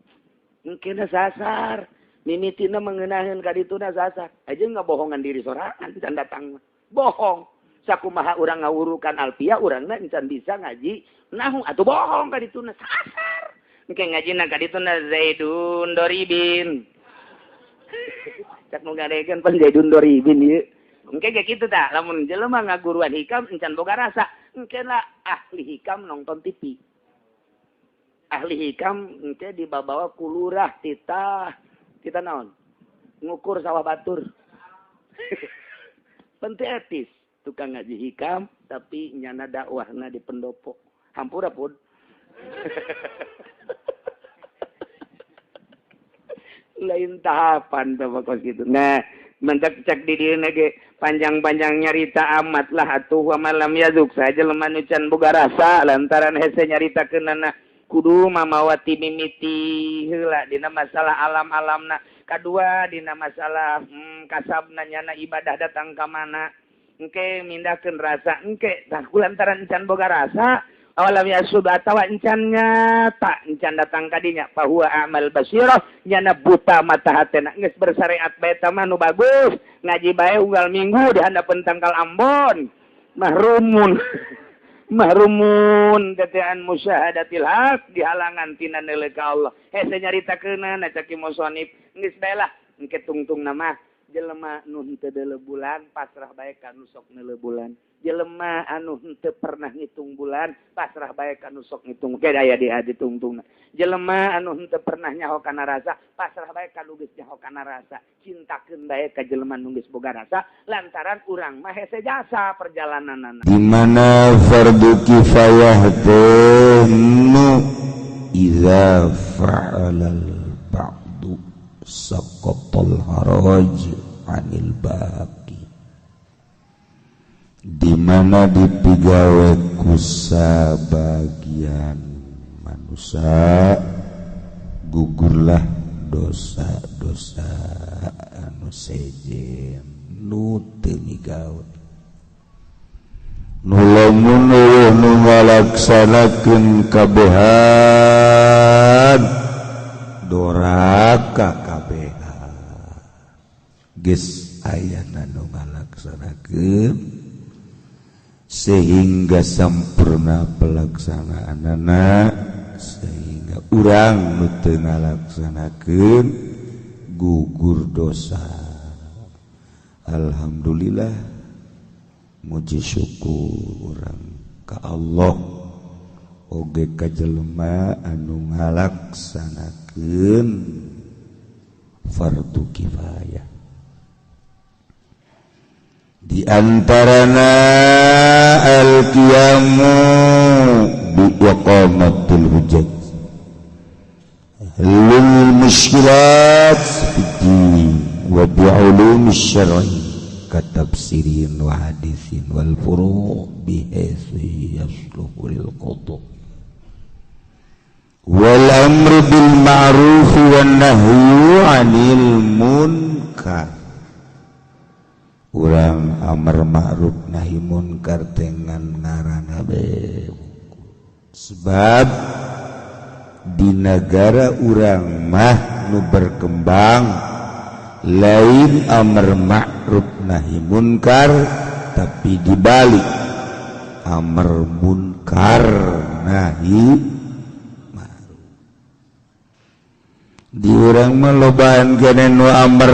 engkena sasar mimitina mengenaheun ka dituna sasar aja ngabohongan diri sorangan can datang bohong sakumaha urang ngawurukan alfiah urangna encan bisa ngaji nahu atuh bohong ka dituna sasar engke ngajina ka dituna Zaidun Doribin. Cak nu ngadegeun pan Zaidun Doribin ieu. Engke ge kitu tah, lamun jelema ngaguruan hikam encan boga rasa, engke lah ahli hikam nonton TV. Ahli hikam engke dibabawa ku lurah titah, titah naon? Ngukur sawah batur. Penting etis tukang ngaji hikam tapi nyana dakwahna di pendopo. Hampura pun. Lain tahapan bapak kos gitu. Nah, mentak cek di dieu ge panjang-panjang nyarita amat lah atuh wa malam yazuk saja jelema nu can boga rasa lantaran hese nyaritakeunana kudu mamawati mimiti heula dina masalah alam-alamna, kadua dina masalah kasabna nyana ibadah datang ka mana engke mindahkeun rasa engke tah kulantaran can boga rasa awalam yasub atawa encan nyata encan datang kadinya bahwa amal basirah nyana buta mata hatena geus bersyariat bae tah mah nu bagus ngaji bae unggal minggu di handapeun tangkal Ambon mahrumun mahrumun tetean musyahadatil haq dihalangan tina neuleuh ka Allah hese nyaritakeunana cak musonib geus bae lah engke tungtungna mah jelema nu henteu deuleu bulan pasrah bae ka nu sok neuleuh bulan jelema anu henteu pernah ngitung bulan pasrah bae ka nu sok ngitung ke aya di hati tungtungna jelema anu henteu pernah nyaho kana rasa pasrah bae ka nu geus nyaho kana rasa cintakeun bae ka jelema nu geus boga rasa lantaran urang mah hese jasa perjalananana di mana fardu kifayah teh nu idza fa'alal ba'du saqatal haraj anil baqi di mana dipigawe ku sabagian manusia gugurlah dosa-dosa anu sejen nu teu migawe nu lamun eueuh nu ngalaksanakeun kabehan doraka kabehan geus ayana nu ngalaksanakeun sehingga sempurna pelaksanaanana sehingga urang nu teu ngalaksanakeun gugur dosa. Alhamdulillah muji syukur urang ka Allah oge ka jelema anu ngalaksanakeun fardu kifayah. Di antarana al-qiyamu bi iqamatil hujjah lil mushkilat fid wa bi ulum syar'i katafsirin wa haditsin wal furu' bi haitsu yasluhu lil qada wal amru bil ma'ruf wan nahyu 'anil munkar. Urang amar ma'ruf nahi munkar dengan ngaranna be sebab Di negara urang mah nu berkembang lain amar ma'ruf nahi munkar, tapi dibalik amar munkar nahi ma'ruf. Di urang mah lobaan kene nu amar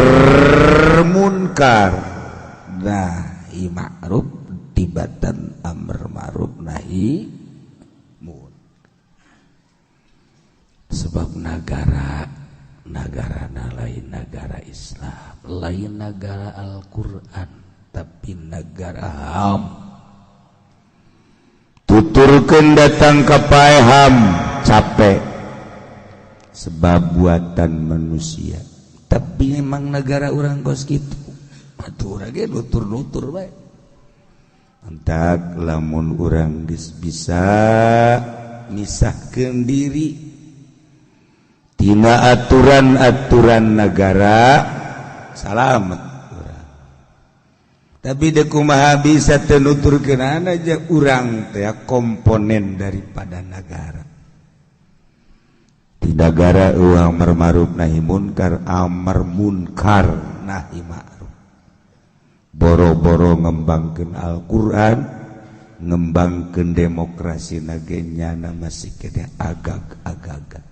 munkar nahi ma'ruf tibatan amar ma'ruf nahi munkar. Sebab negara negarana lain negara Islam, lain negara Al-Quran, tapi negara HAM. Tuturkeun datang ka paeham capek sebab buatan manusia. Tapi memang negara urang kos kitu. Atuh urang ge nutur-nutur bae. Entak lamun urang geus bisa misahkeun diri tina aturan-aturan negara, salamet urang. Tapi deuk kumaha bisa teu nuturkeun aja urang teh komponen daripada negara. Di negara uang amar ma'ruf nahi munkar, amar munkar nahi ma'ruf. Boro-boro ngembangkeun Al-Qur'an, ngembangkeun demokrasi nage nyana masih kene agag-agagan.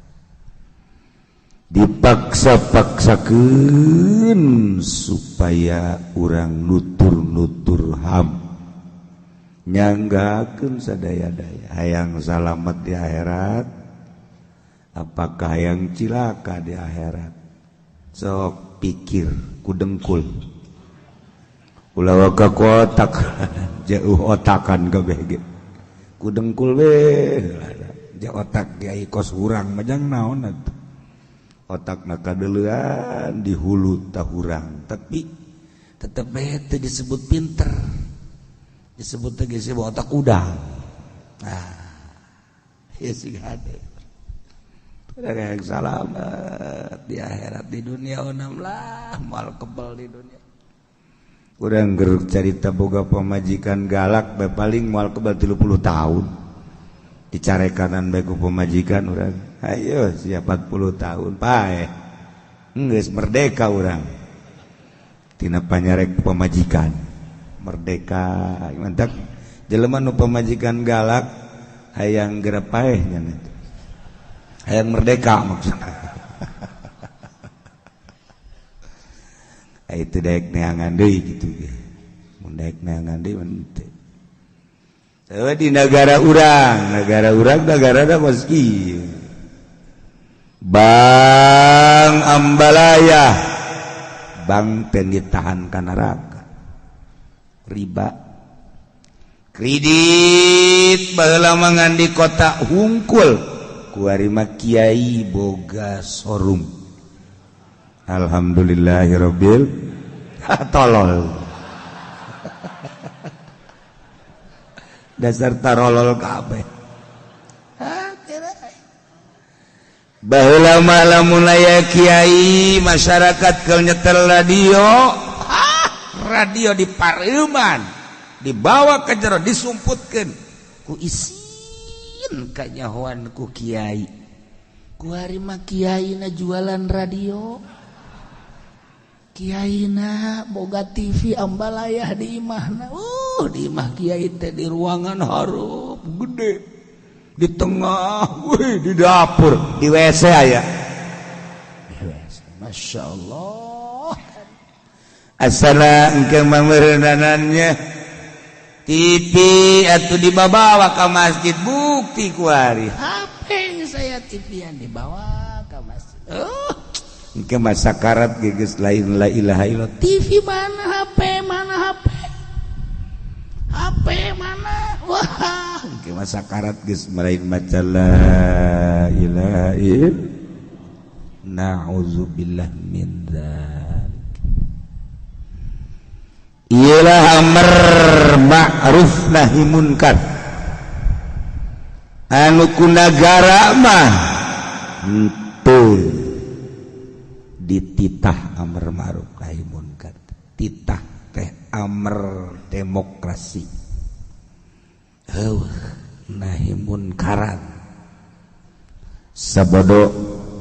Dipaksa-paksakeun supaya urang nutur-nutur HAM, nyanggakeun sadaya-daya hayang salamet di akhirat, apakah hayang cilaka di akhirat. Sok pikir ku dengkul, ulah ka kotak jauh otakan kabeh ge ku dengkul we ja otak kiai kos urang majang naon atuh. Otak nakadeuleuan di hulu tahurang, tapi tetep bae teu disebut pinter, disebut teh geus otak udang. Nah, ieu sih hade. Ada yang salamet di akhirat, di dunia onam lah moal kebal di dunia. Urang geruk carita boga pamajikan galak bae paling moal kebal 30 tahun. Dicarekanan bae ku pamajikan urang. Ayo siap 40 tahun pae. Geus merdeka urang. Tina panyarek pamajikan. Merdeka. Mantap. Jelema nu pamajikan galak hayang geura paeh nya teh. Hayang merdeka maksudna. Itu daek neangan deui kitu ge. Mun daek neangan deui mun teu. Di negara urang, negara da kos kieu. Bang Ambalaya, bang teh ditahan ka neraka. Riba. Kredit baheula mah ngan di kota hungkul, kuari mah kiai boga sorum. Alhamdulillahirabbil tolol. Dasar tarolol kabeh. Baheula mah lamun aya kiai masyarakat keur nyetel radio, radio di pareuman dibawa ke jero disumputkeun ku isin kanyahoan ku kiai. Kuari mah kiaina jualan radio, kiaina boga TV ambalayah di imahna. Di imah kiai teh di ruangan harup gede, di tengah, wih, di dapur, di WC aya. Di WC, Masya Allah. Asana engke mamerenanannya TV atuh dibawa ka masjid bukti kuari. HP saya TV-an dibawa ka masjid. Engke masa karat geus lain la ilaha illallah. TV mana, HP mana, HP. HP mana? Wah, engke masa karat geus lain maca la ilaha illallah. Na'udzubillah min dzalik. Ialah amar ma'ruf nahi munkar. Anu ku nagara mah henteu dititah amar ma'ruf nahi munkar. Titah teh amar demokrasi. Heuh, nahi munkaran. Sabodo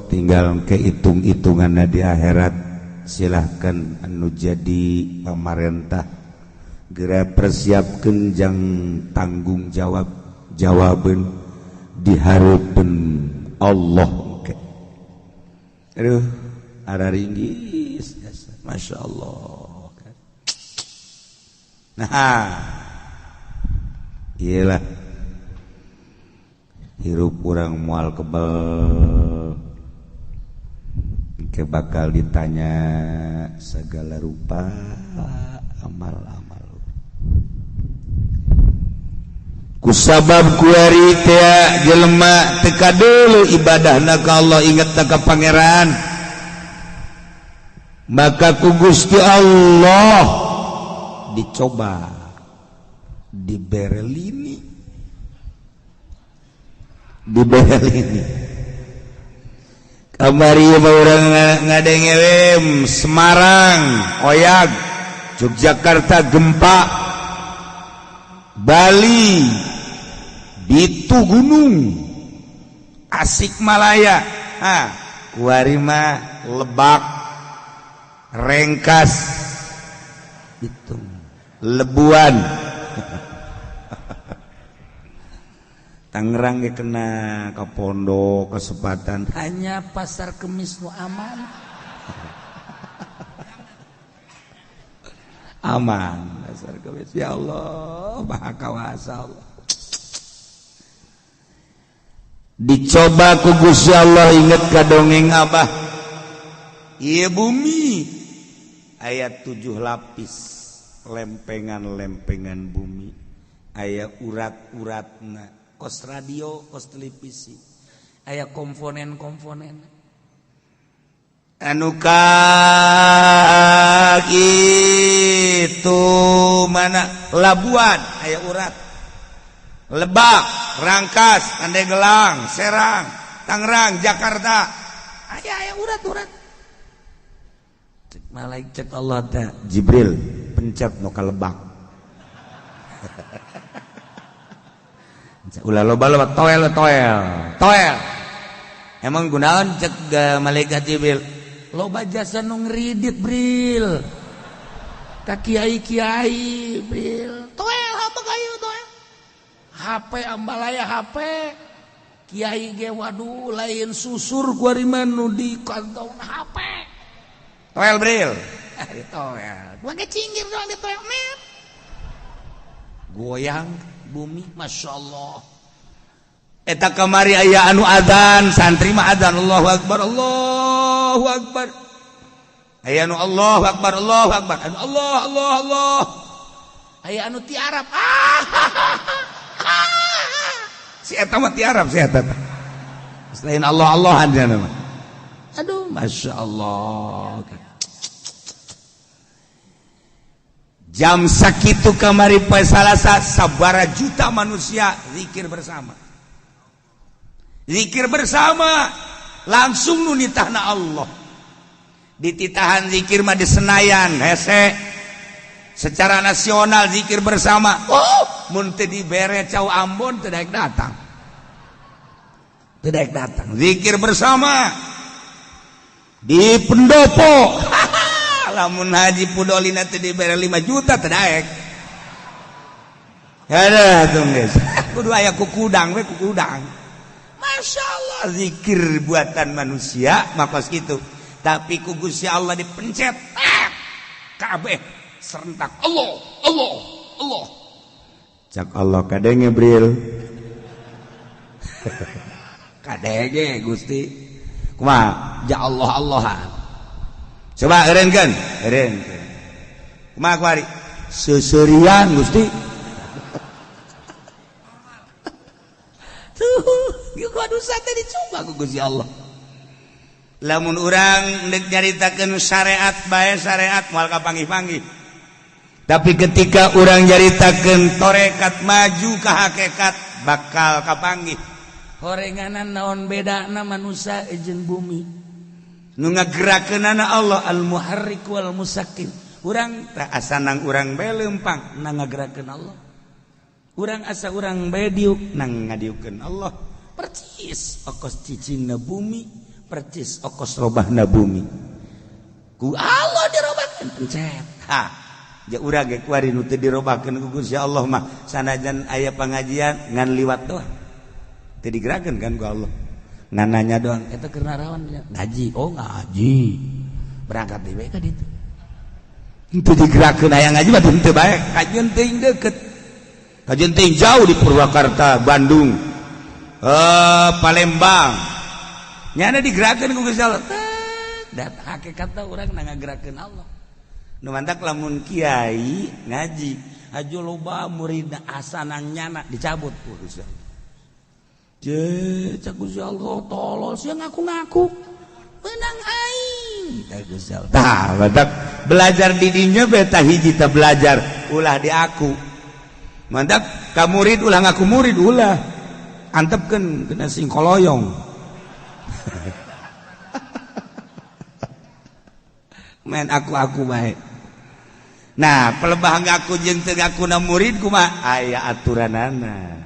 tinggal kehitung-hitungan di akhirat. Silahkan anu jadi pamarentah geura persiapkeun jang tanggung jawab jawaban di hareupeun Allah. Aduh, ara ringgis Masya Allah. Nah, iyalah hirup urang moal kebel ke bakal ditanya segala rupa amal-amal. Kusabab kuari teh jelema teka dulu ibadahna ka Allah, inget ka pangeran, maka ku Gusti Allah dicoba diberelini diberelini. Kamari urang ngadenge Semarang oyag, Yogyakarta gempa, Bali Bitu Gunung, Asik Malaya, ha, kuari mah Lebak, Rengkas, Bitung, Lebuan, Tangerang ge kena ke pondok kesempatan hanya pasar Kemis nu aman. Aman pasar Kemis, ya Allah maha kawasa Allah. Dicoba ku Gusti Allah, inget ka dongeng Abah. Ieu bumi aya 7 lapis lempengan-lempengan bumi, aya urat-uratna, kos radio, kos televisi, aya komponen-komponen. Anu ka itu mana Labuan aya urat, Lebak, Rangkas, Pandeglang, Serang, Tangerang, Jakarta, aya aya urat-urat. Cek malaikat Allah teh Jibril pencet nu ka Lebak. Ulah loba-loba toel toel toel. Emang gunaon cek malaikat Jibril? Loba jasa nu ngridit Bril. Ka kiai-kiai Bril. Toel apa kayu toel? HP ambalaya HP. Kiai ge waduh lain susur kuari mah nu di kantong HP. Toel Bril. Di toel. Gua ge cinggir doang di toel net. Goyang bumi Masya Allah. Eta kamari aya anu adzan, santri mah adzan Allahu Akbar, Allahu Akbar. Aya anu Allahu Akbar, Allahu Akbar. Anu Allah, Allah, Allah. Aya anu tiarap. Si eta mah tiarap si eta. Selain Allah Allahan dia mah. Aduh, Masya Allah. Jam sakitu kamari poe Salasa sabara juta manusia zikir bersama. Zikir bersama langsung nu nitahna Allah. Dititahan zikir mah di Senayan hese. Secara nasional zikir bersama. Oh, mun teu dibere cau Ambon teu daek datang. Teu daek datang. Zikir bersama di pendopo. Lamun haji pudolina teu dibere 5 juta teu daek. Ada tuh guys. Kudu aya kukudang we kukudang. Masya Allah zikir buatan manusia makos gitu. Tapi ku Gusti Allah dipencet. Kabeh serentak Allah Allah Allah. Cak Allah kadenge Bril. Kadenge Gusti. Kumaha? Ja Allah Allahan. Coba eureunkeun, eureunkeun. Kumaha kuari? Seuseurian Gusti. Tuh, gua dosa teh dicoba ku Gusti Allah. Lamun urang deuk nyaritakeun syariat bae syariat moal kapanggih-panggih. Tapi ketika urang nyaritakeun tarekat maju ka hakikat bakal kapanggih. Horenganan naon bedana manusia jeung bumi. Nu ngagerakeunana Allah al-muharrik wal musakkin. Urang teh asa nang urang bae leumpang nang ngagerakeun Allah. Urang asa urang bae diuk nang ngadiukeun Allah. Percis okos cicingna bumi, percis okos robahna bumi. Ku Allah dirobahkeun pencet. Ha, ja urang ge kuari nu teu dirobahkeun ku Gusti Allah mah sanajan aya pangajian ngan liwat doang. Teu digerakeun kan ku Allah. Ngan nanya doang, eta keur naraon ngaji. Oh, ngaji. Berangkat deui ka ditu. Henteu digerakeun aya ngaji mah teu bae, kajeun teuing deukeut. Kajeun teuing jauh di Purwakarta, Bandung. Palembang nyana digerakkan ku Gusti Allah. Dat hakikatna urang na ngagerakeun Allah. Nu mantak lamun kiai ngaji hajo loba muridna asanang nyana dicabut ku Gusti Allah. Je cak Gusti Allah tolol sia ngaku-ngaku menang aing tah Gusti Allah. Tah mantak belajar di dinya beta hiji teh belajar ulah di aku. Mantak ka murid ulah ngaku murid ulah. Antepkeun kena sing koloyong. Main aku-aku bae. Nah, pelebah ngaku jeung teu ngakuna murid kumaha? Aya aturanana.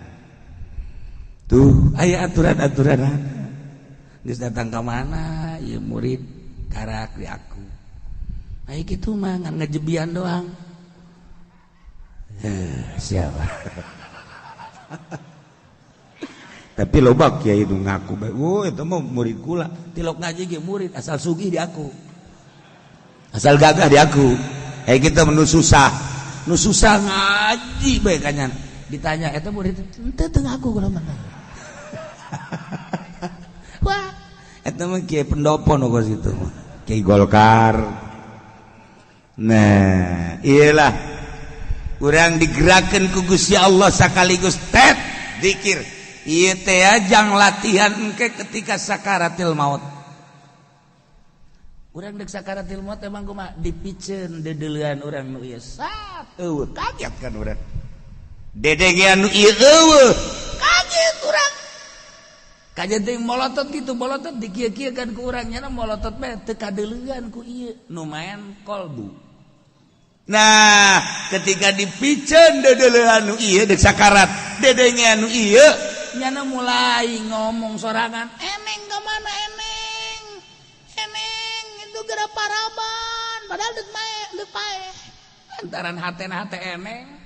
Tuh, aya aturan-aturanana. Geus datang ka mana ieu murid karak di aku. Aya kitu mah ngan ngejebian doang. Siapa? Tapi loba kiai nu ngaku bae, "Oh, eta mah murid kula." Tilok ngaji ge murid asal sugih di aku. Asal gagah di aku. Eh kita nu susah. Nu susah ngaji bae kanyan. Ditanya, "Eta murid henteu teu ngaku kula mah." Wah, eta mah kiai pendopo nu kos kitu mah. Kiai Golkar. Nah, iyalah. Urang digerakkeun ku Gusti Allah sakaligus tet zikir. Ieu teh jang latihan engke ketika sakaratil maut. Urang deuk sakaratil maut emang kumaha dipiceun deudeulean urang nu ieu sat eueuh kaget kan urang. Dedengean nu ieu eueuh kaget urang. Kajeun teh molotot kitu molotot dikieu-kieu kan ku urang nya molotot bae teu kadeuleuan ku ieu nu maen kolbu. Nah, ketika dipiceun deudeulean nu ieu deuk sakarat, dedengean nu ieu nyana mulai ngomong sorangan, eneng kemana eneng, eneng itu gerak paraban, padahal dek mae, dek pae, antaran hate hate eneng,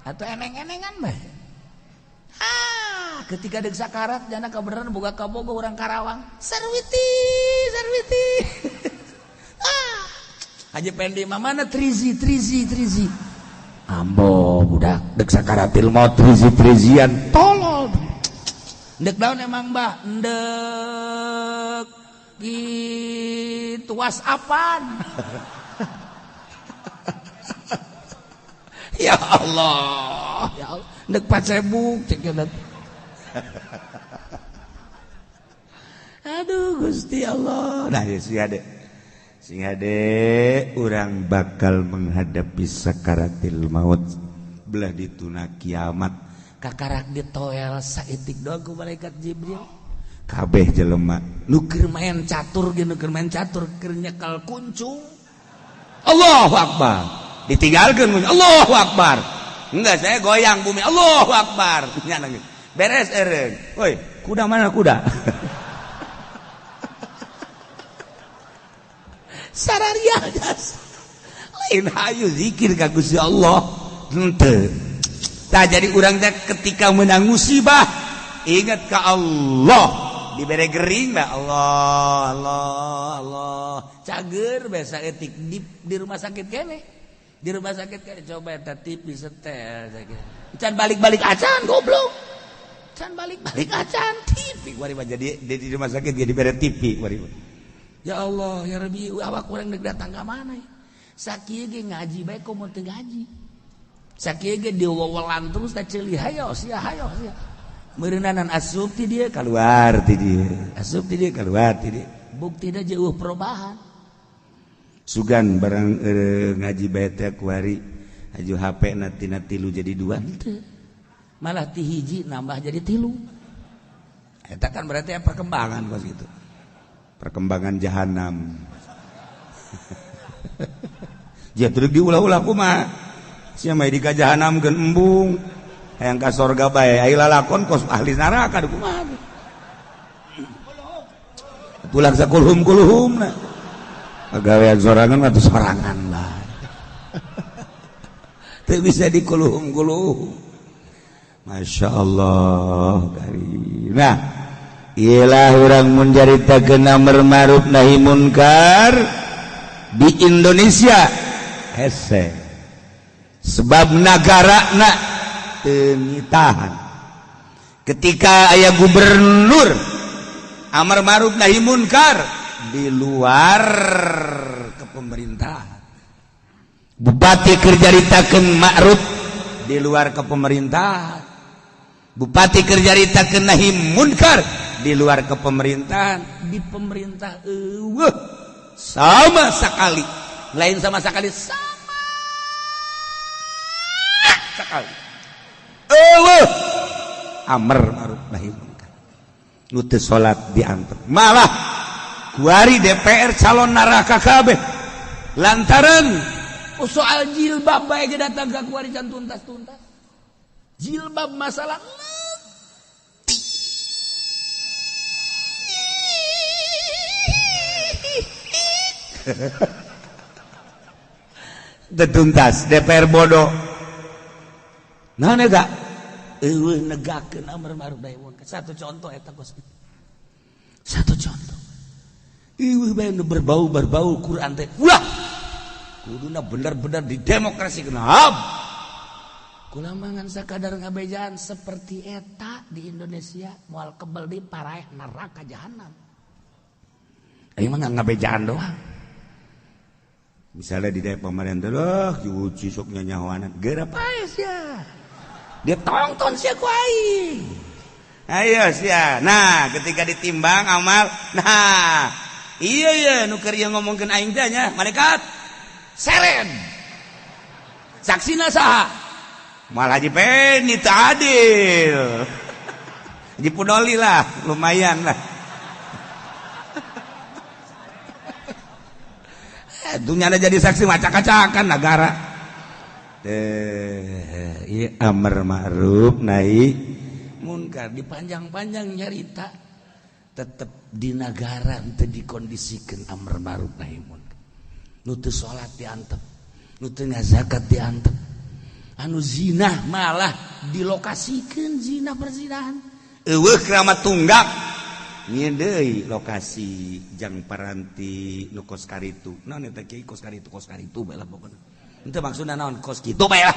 atau eneng enengan bae. Ah, ketika dek sakarat, jana kebenaran buka kabogo orang Karawang, sarwiti, sarwiti. Ah, Haji Pendi mana trizi, trizi, trizi. Ambo budak dek sakaratil maut trizi trizian, tolol. Ndek daun emang mbah, ndek gitu whatsappan. Ya Allah, ya Allah, ndek Facebook cek. Aduh Gusti Allah. Nah, ya sing ade. Sing ade urang bakal menghadapi sakaratil maut belah dituna kiamat. Kakarak ditoel saeutik doang ku malaikat Jibril. Kabeh jelema nu keur main catur ge nu keur main catur keur nyekel kuncung. Allahu Akbar. Ditinggalkeun Allahu Akbar. Enggak saya goyang bumi Allahu Akbar. Beres eureun. Woi, kuda mana kuda? Sararia jas. Lain hayu zikir ka Gusti Allah. Henteu. Tah jadi urang teh ketika menang musibah ingat ka Allah, dibere gering bah Allah Allah Allah. Cager biasa etik di rumah sakit kene. Di rumah sakit kene coba eta TV setel sakitu. Can balik-balik acan goblok. Can balik-balik acan TV kuari mah jadi di rumah sakit ge dibere TV kuari mah. Ya Allah ya Rabbi awak urang deuk datang ka mana ya? Sakieu ge ngaji bae komo teu ngaji. Sakieu ge diwewelan terus teh ceuli hayo sia hayo sia. Meureunnanan asup ti dieu kaluar ti dieu. Asup ti dieu kaluar ti dieu. Buktina jeuh perubahan. Sugan barang ngaji bae teh kuari aju HP na tina 3 jadi 2 henteu. Malah ti hiji nambah jadi 3. Eta kan berarti perkembangan kos gitu. Perkembangan jahanam. Dia terus diulah-ulah kumaha. Sia mah di ka jahanam geun embung. Hayang ka sorga bae, ai lalakon kos ahli neraka kumaha. Atulah sakulhum-kulhumna. Pagawean sorangan mah sorangan lah. Teu bisa dikuluhum-kuluhum. Masya Allah karim. Nah, iyalah urang mun caritakeun amar ma'ruf nahi munkar di Indonesia hese. Sebab nagarana teu nitahan. Ketika aya gubernur amar ma'ruf nahi munkar di luar kepemerintahan, bupati keur caritakeun ma'ruf di luar kepemerintahan, bupati keur caritakeun nahi munkar di luar kepemerintahan, di pemerintah eueuh sama sekali, lain sama sekali, sama sekali eueuh amar ma'ruf nahi munkar. Nu teu salat diantep, malah kuari DPR calon neraka kabeh lantaran soal jilbab bae ge datang ka kuari can tuntas-tuntas. Jilbab masalah tuntas DPR bodoh. Nah nega eueuh negakeun amar ma'ruf nahi munkar. Satu contoh eta kos. Satu contoh. Eueuh bae nu berbau-berbau Quran teh. Ulah. Kuduna bener-bener di demokrasi kenapa? Kula mangan sakadar ngabejaan seperti eta di Indonesia moal kebel di paraeh neraka jahanam. Aing mah ngabejaan doang. Misalnya di daerah pemerintah loh, diuji sok nyanyawanan. Geura pae sia. Dia tonton sia ku aing. Ayo sia. Nah, ketika ditimbang amal, nah, iya iya nu keur ieu ngomongkeun aing teh nya, malaikat. Seren. Saksina saha? Malah Haji Peni teu adil. Haji Pudoli lah, lumayan lah. Dunia ada jadi saksi macak-macakan negara. Iya amar ma'ruf nahi munkar dipanjang-panjang nyarita tetep di negara teu dikondisikeun amar ma'ruf nahi munkar. Nu teu salat diantep, nu teu ngazakat diantep, anu zina malah dilokasikeun zina perzinahan. Eueuh keramat tunggak nyeun deui lokasi jang paranti nu kos karitu. Naon eta kiai kos karitu bae lah pokona. Henteu maksudna naon kos kitu bae lah.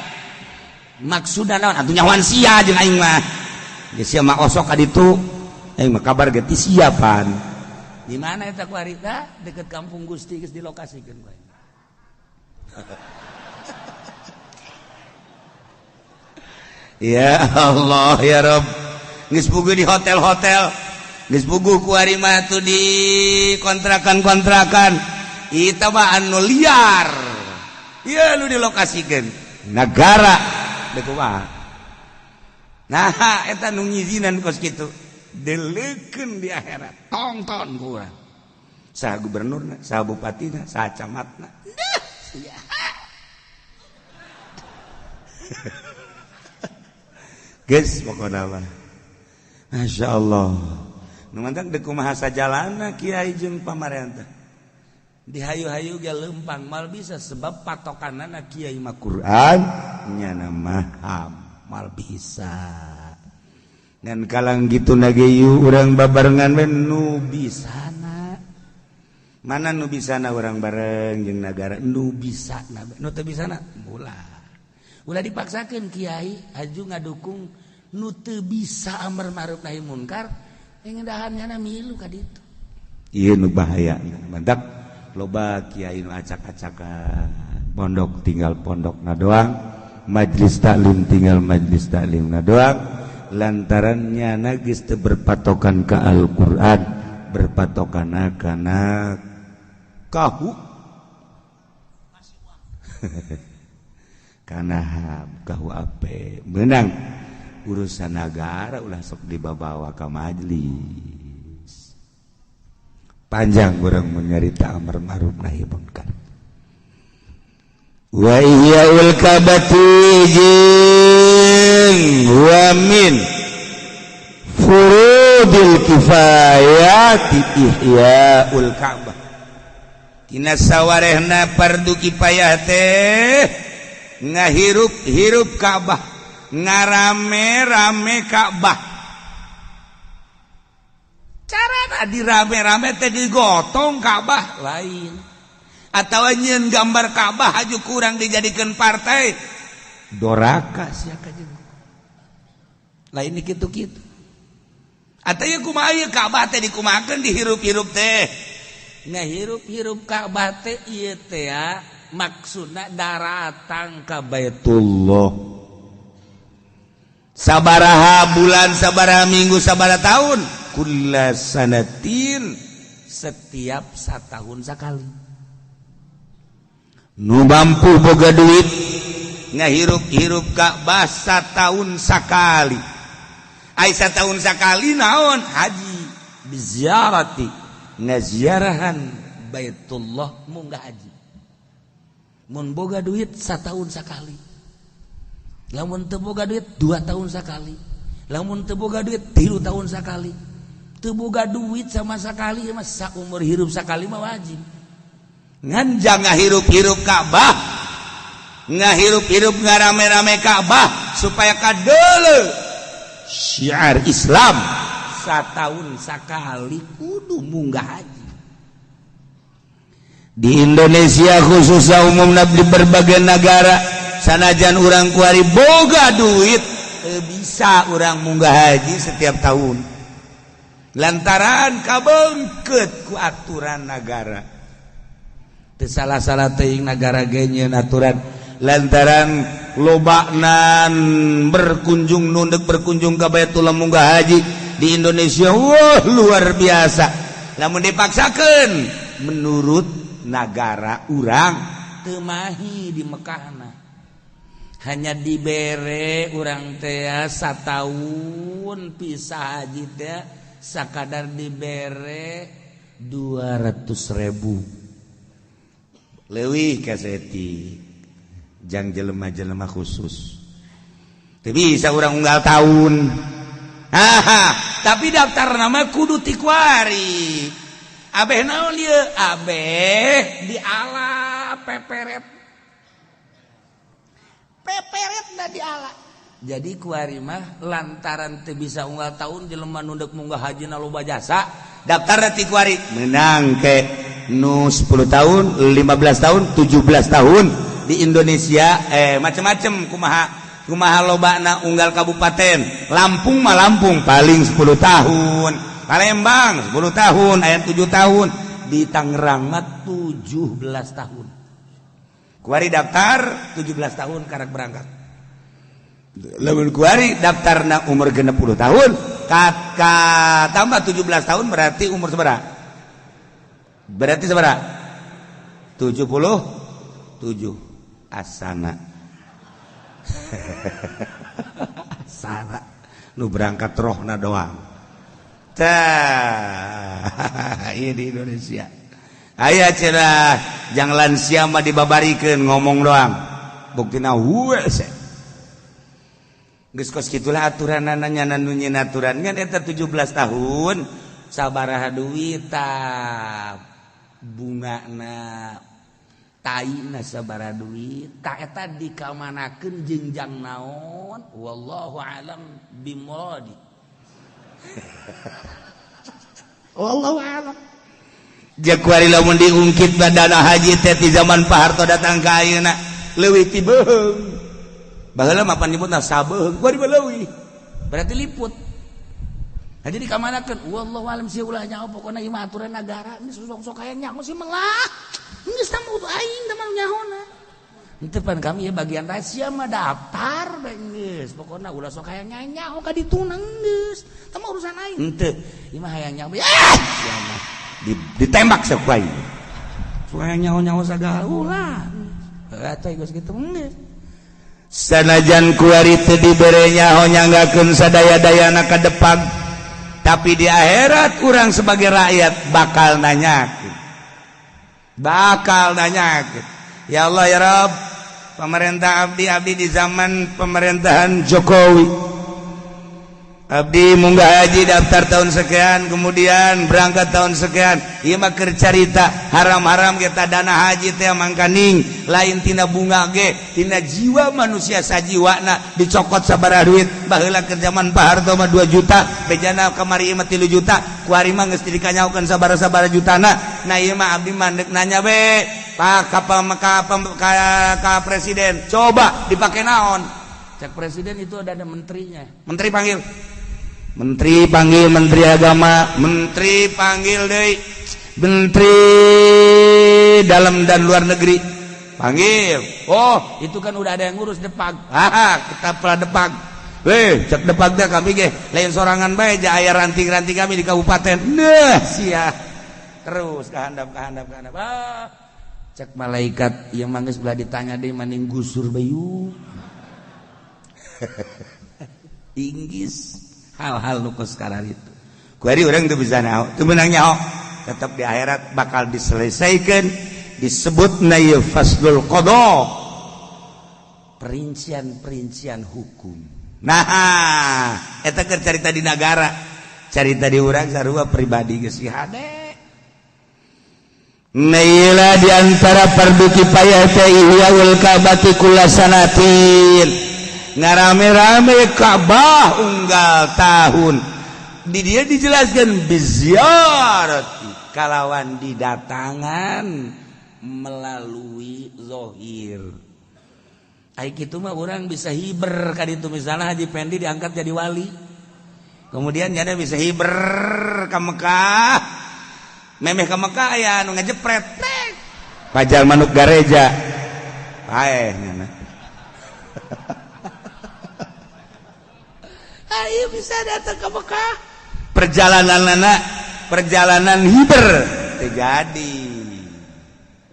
Maksudna naon atuh nyawan sia jeung aing mah. Geus sia mah osok ka ditu. Aing mah kabar ge ti siapan. Di mana eta ku harita? Deket Kampung Gusti geus dilokasikeun ku aing. Ya Allah ya Rabb. Geus puguh di hotel-hotel, geus puguh ku ari mah tuh di kontrakan-kontrakan. Eta mah anu liar. Ieu nu dilokasikeun nagara deuk kumaha. Nah, eta nu ngizinan kos kitu. Deleukeun di akhirat. Tongton ku urang. Saha gubernurna, saha bupatina, saha camatna. Nah, sia. Geus pokona mah. Masya Allah. Nu mantap deuk kumaha sajalana kiai jeung pamarentah. Dihayu-hayu ge leumpang mal bisa sebab patokanana kiai mah Quran nyana mah ham mal bisa. Ngan kalang gitu nage yu urang babarengan we nu bisana. Mana nu bisana urang bareng jeung nagara nu bisana nu teu bisana ulah. Ulah dipaksakeun kiai haju ngadukung nu teu bisa amar ma'ruf nahi munkar ngedahan nyana milu ka ditu. Ieu nu bahaya mantak loba kiai nu acak-acakan pondok tinggal pondokna doang, majlis taklim tinggal majlis taklimna doang, lantaran nyana geus teu berpatokan ka Al-Qur'an, berpatokanna kana kahu. Kana kahu ape meunang urusan negara ulah sok dibawa ka majlis. Panjang urang menyarita amar ma'ruf nahi munkar. Wa ihya'ul kabati jeung wa min furudil furudil kifayati ihyaul Ka'bah. Tina sawarehna fardu kifayah teh ngahirup-hirup Ka'bah, ngarame-rame Ka'bah. Cara dirame-rame teh digotong Ka'bah lain, atau nyeun gambar Ka'bah aju kurang dijadikan partai doraka sia kajeun. Lain kitu-kitu. Atau ieu kumaha ieu Ka'bah teh dikumahakeun dihirup-hirup teh. Ngahirup-hirup Ka'bah teh ieu teh ya maksudna daratang ka Baitullah. Sabaraha bulan, sabaraha minggu, sabaraha tahun, kulla sanatin, setiap satahun sekali. Nu mampu boga duit ngahirup-hirup Ka'bah satahun sakali. Ai satahun sakali naon? Haji biziarati, ngaziarahan Baitullah munggah haji. Mun boga duit satahun sakali. Lamun teu boga duit 2 tahun sakali. Lamun teu boga duit 3 tahun sakali. Teu boga duit sama sakali mah saumur hirup sakali mah wajib. Ngan jangan hirup-hirup Ka'bah, ngahirup-hirup ngarame-rame Ka'bah supaya kadeuleu syiar Islam satahun sakali kudu munggah haji. Di Indonesia khususnya umumna di berbagai negara sanajan urang kuari boga duit bisa urang munggah haji setiap tahun lantaran kabengket ku aturan negara. Teu salah-salah teuing nagara ge nyieun aturan lantaran lobaknan berkunjung nundek berkunjung ke Baitullah munggah haji di Indonesia, wah luar biasa. Lamun dipaksakeun menurut nagara urang teu mahi di Mekahna, hanya dibere urang teh satahun pisah haji teh sakadar dibere 200.000 leuwih kaseti jang jelema-jelema khusus. Teu bisa urang unggal tahun. Haha, tapi daftar nama kudu ti kuari. Abeh naon ieu? Abeh diala peperet. Peperet da diala. Jadi kuari mah lantaran teu bisa unggal tahun jelema nu deuk munggah haji na loba jasa, daftar ti kuari menang ke nu 10 tahun, 15 tahun, 17 tahun di Indonesia macem-macem kumaha kumaha lobana unggal kabupaten. Lampung mah Lampung paling 10 tahun, Palembang 10 tahun, aya 7 tahun, di Tangerang mah 17 tahun. Kuari daftar 17 tahun karak berangkat. Lamun kuari daftarna umur 60 tahun, ka tambah 17 tahun berarti umur sabaraha? Berarti sabaraha? 77. Asana. Asana. Nu berangkat rohna doang. Tah, ieu di Indonesia. Aya cenah jang lansia mah dibabarikeun ngomong doang. Buktina heueuh. Geus kos kitulah aturanana nya nu nyieun aturan ngan eta 17 tahun sabaraha duit tah bungana taina sabaraha duit tah eta dikamanakeun jeung jang naon wallahu alam bimuradi. Wallahu alam. Jakuari lamun diungkit dana haji teh ti zaman Pak Harto datang ka ayeuna leuwih ti beuheung. Baheula mah pan nyebutna sabeuheung, kuari mah leuwih. Berarti liput. Nah, jadi kamanakeun wallahu alam sia ulah nyaho pokona ieu mah aturan negara geus sok-sok aya nyaho sih melah. Geus tah mah aing teh mah nyahona. Henteu pan kami ya bagian rahasia mah daftar bae geus. Pokona ulah sok hayang nyaho ka dituna geus. Tah mah urusan aing. Henteu, ieu mah hayang nyaho. Sia mah ditembak sok ku aing. Sok hayang nyaho-nyaho sagala ulah. Atuh geus kitu geus. Sanajan kuari teu dibere nyaho nyanggakeun sadaya-dayana ka depan, tapi di akhirat urang sebagai rakyat bakal nanyakeun. Bakal nanyakeun. Ya Allah ya Rabb, pemerintah abdi-abdi di zaman pemerintahan Jokowi. Abdi munggah haji daftar tahun sekian, kemudian berangkat tahun sekian. Ieu mah keur carita haram-haram kita dana haji teh mangkaning lain tina bunga ge, tina jiwa manusia sajiwana dicokot sabaraha duit. Baheula keur zaman Pak Harto mah 2 juta, bejana kamari mah 3 juta, kuari mah geus dikanyaokeun sabaraha-sabaraha jutana. Nah, ieu mah abdi mah deuk nanya be, Pak ka, ka presiden, coba dipake naon? Cek presiden itu ada menterinya. Menteri panggil. Menteri panggil menteri agama, menteri panggil deui, menteri dalam dan luar negeri panggil. Oh, itu kan udah ada yang ngurus Depag. Ah, kita pernah Depag. Weh, cek Depag dah kami ge lain sorangan bae ja, aya ranting-ranting kami di kabupaten. Nah, sia. Terus kehandap kehandap kehandap. Ah, cek malaikat yang mangges belah ditanya deui maning gusur bayu. Inggris hal-hal nu kos itu kuari orang tuh bisa nyaho, tuh menang nyaho, tetap di akhirat bakal diselesaikan. Disebut na faslul qada, perincian-perincian hukum. Nah, eta keur carita di negara, carita di urang sarua pribadi geus hade. Naila di antara fardu kifayah teh ihyaul Ka'bati kulla sanatin, ngarame-rame Ka'bah unggal tahun. Di dia dijelaskan biziarati, kalawan didatangan melalui zohir. Ai kitu mah orang bisa hiber ka ditu. Misalnya Haji Pendi diangkat jadi wali, kemudian nyana bisa hiber ka Mekah, memeh ka Mekah aya anu ngejepret pajal manuk gareja, paeh nyana. Ayo bisa datang ke Mekah, perjalanan anak perjalanan hiber terjadi.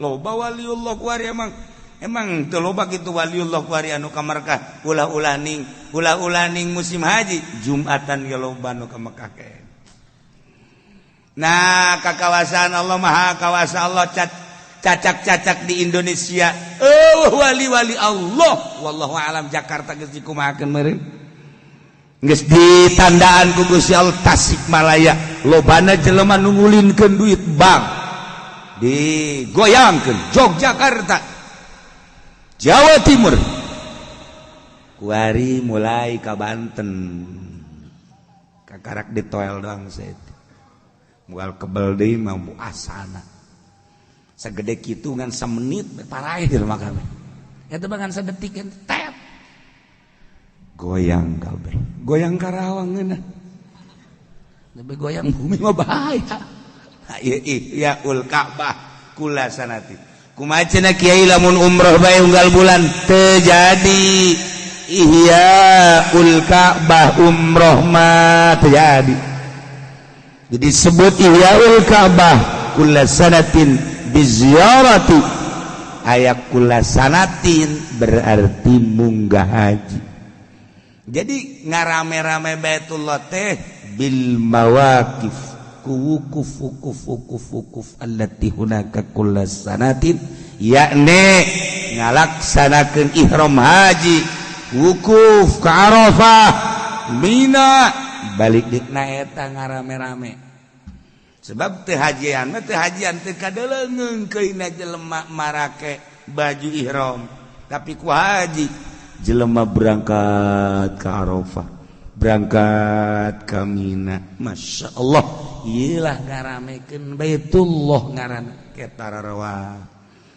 Loba waliullah kuari, emang emang teu loba kitu waliullah kuari anu ka Mekah. Ulah-ulah ning, ulah-ulah ning musim haji, Jumatan ge loba nu ka Mekah ke. Nah, kakawasaan Allah Maha Kawasa, Allah cacak-cacak di Indonesia. Oh, wali-wali Allah, wallahu alam. Jakarta geus dikumahakeun meureun, geus ditandaan ku Gusti Allah. Tasikmalaya lobana jelema nu ngulinkeun duit bank digoyangkeun. Yogyakarta, Jawa Timur, kuari mulai ka Banten, kakarak ditoel doang saeutik moal kebel deui mah asana segede kitu, ngan samenit paraeh di rumah kami eta mah, ngan sedetik tet goyang kabeh, goyang Karawang ngeunah, lebih goyang bumi mah bahaya. Ihyaul Ka'bah kulla sanati. Kumaha cenah kiai lamun umroh bae unggal bulan? Terjadi ihyaul Ka'bah, umroh mah terjadi. Jadi sebut ihyaul Ka'bah kulla sanatin biziyarati, aya kulla sanatin berarti munggah haji. Jadi ngarame-rame Baitullah teh bil mawaqif, ku wukuf wukuf wukuf wukuf allati hunaka kulla sanatin, yakni ngalaksanakeun ihram haji, wukuf ke Arafah, Mina, balik dikna, eta ngarame-rame. Sebab teu hajian mah teu hajian, teu kadeleungeung keuna jelema marake baju ihram. Tapi ku haji jelema berangkat ke Arafah, berangkat ke Mina, Masya Allah, iyalah ngaramekeun Baitullah ngaranna ketararawa.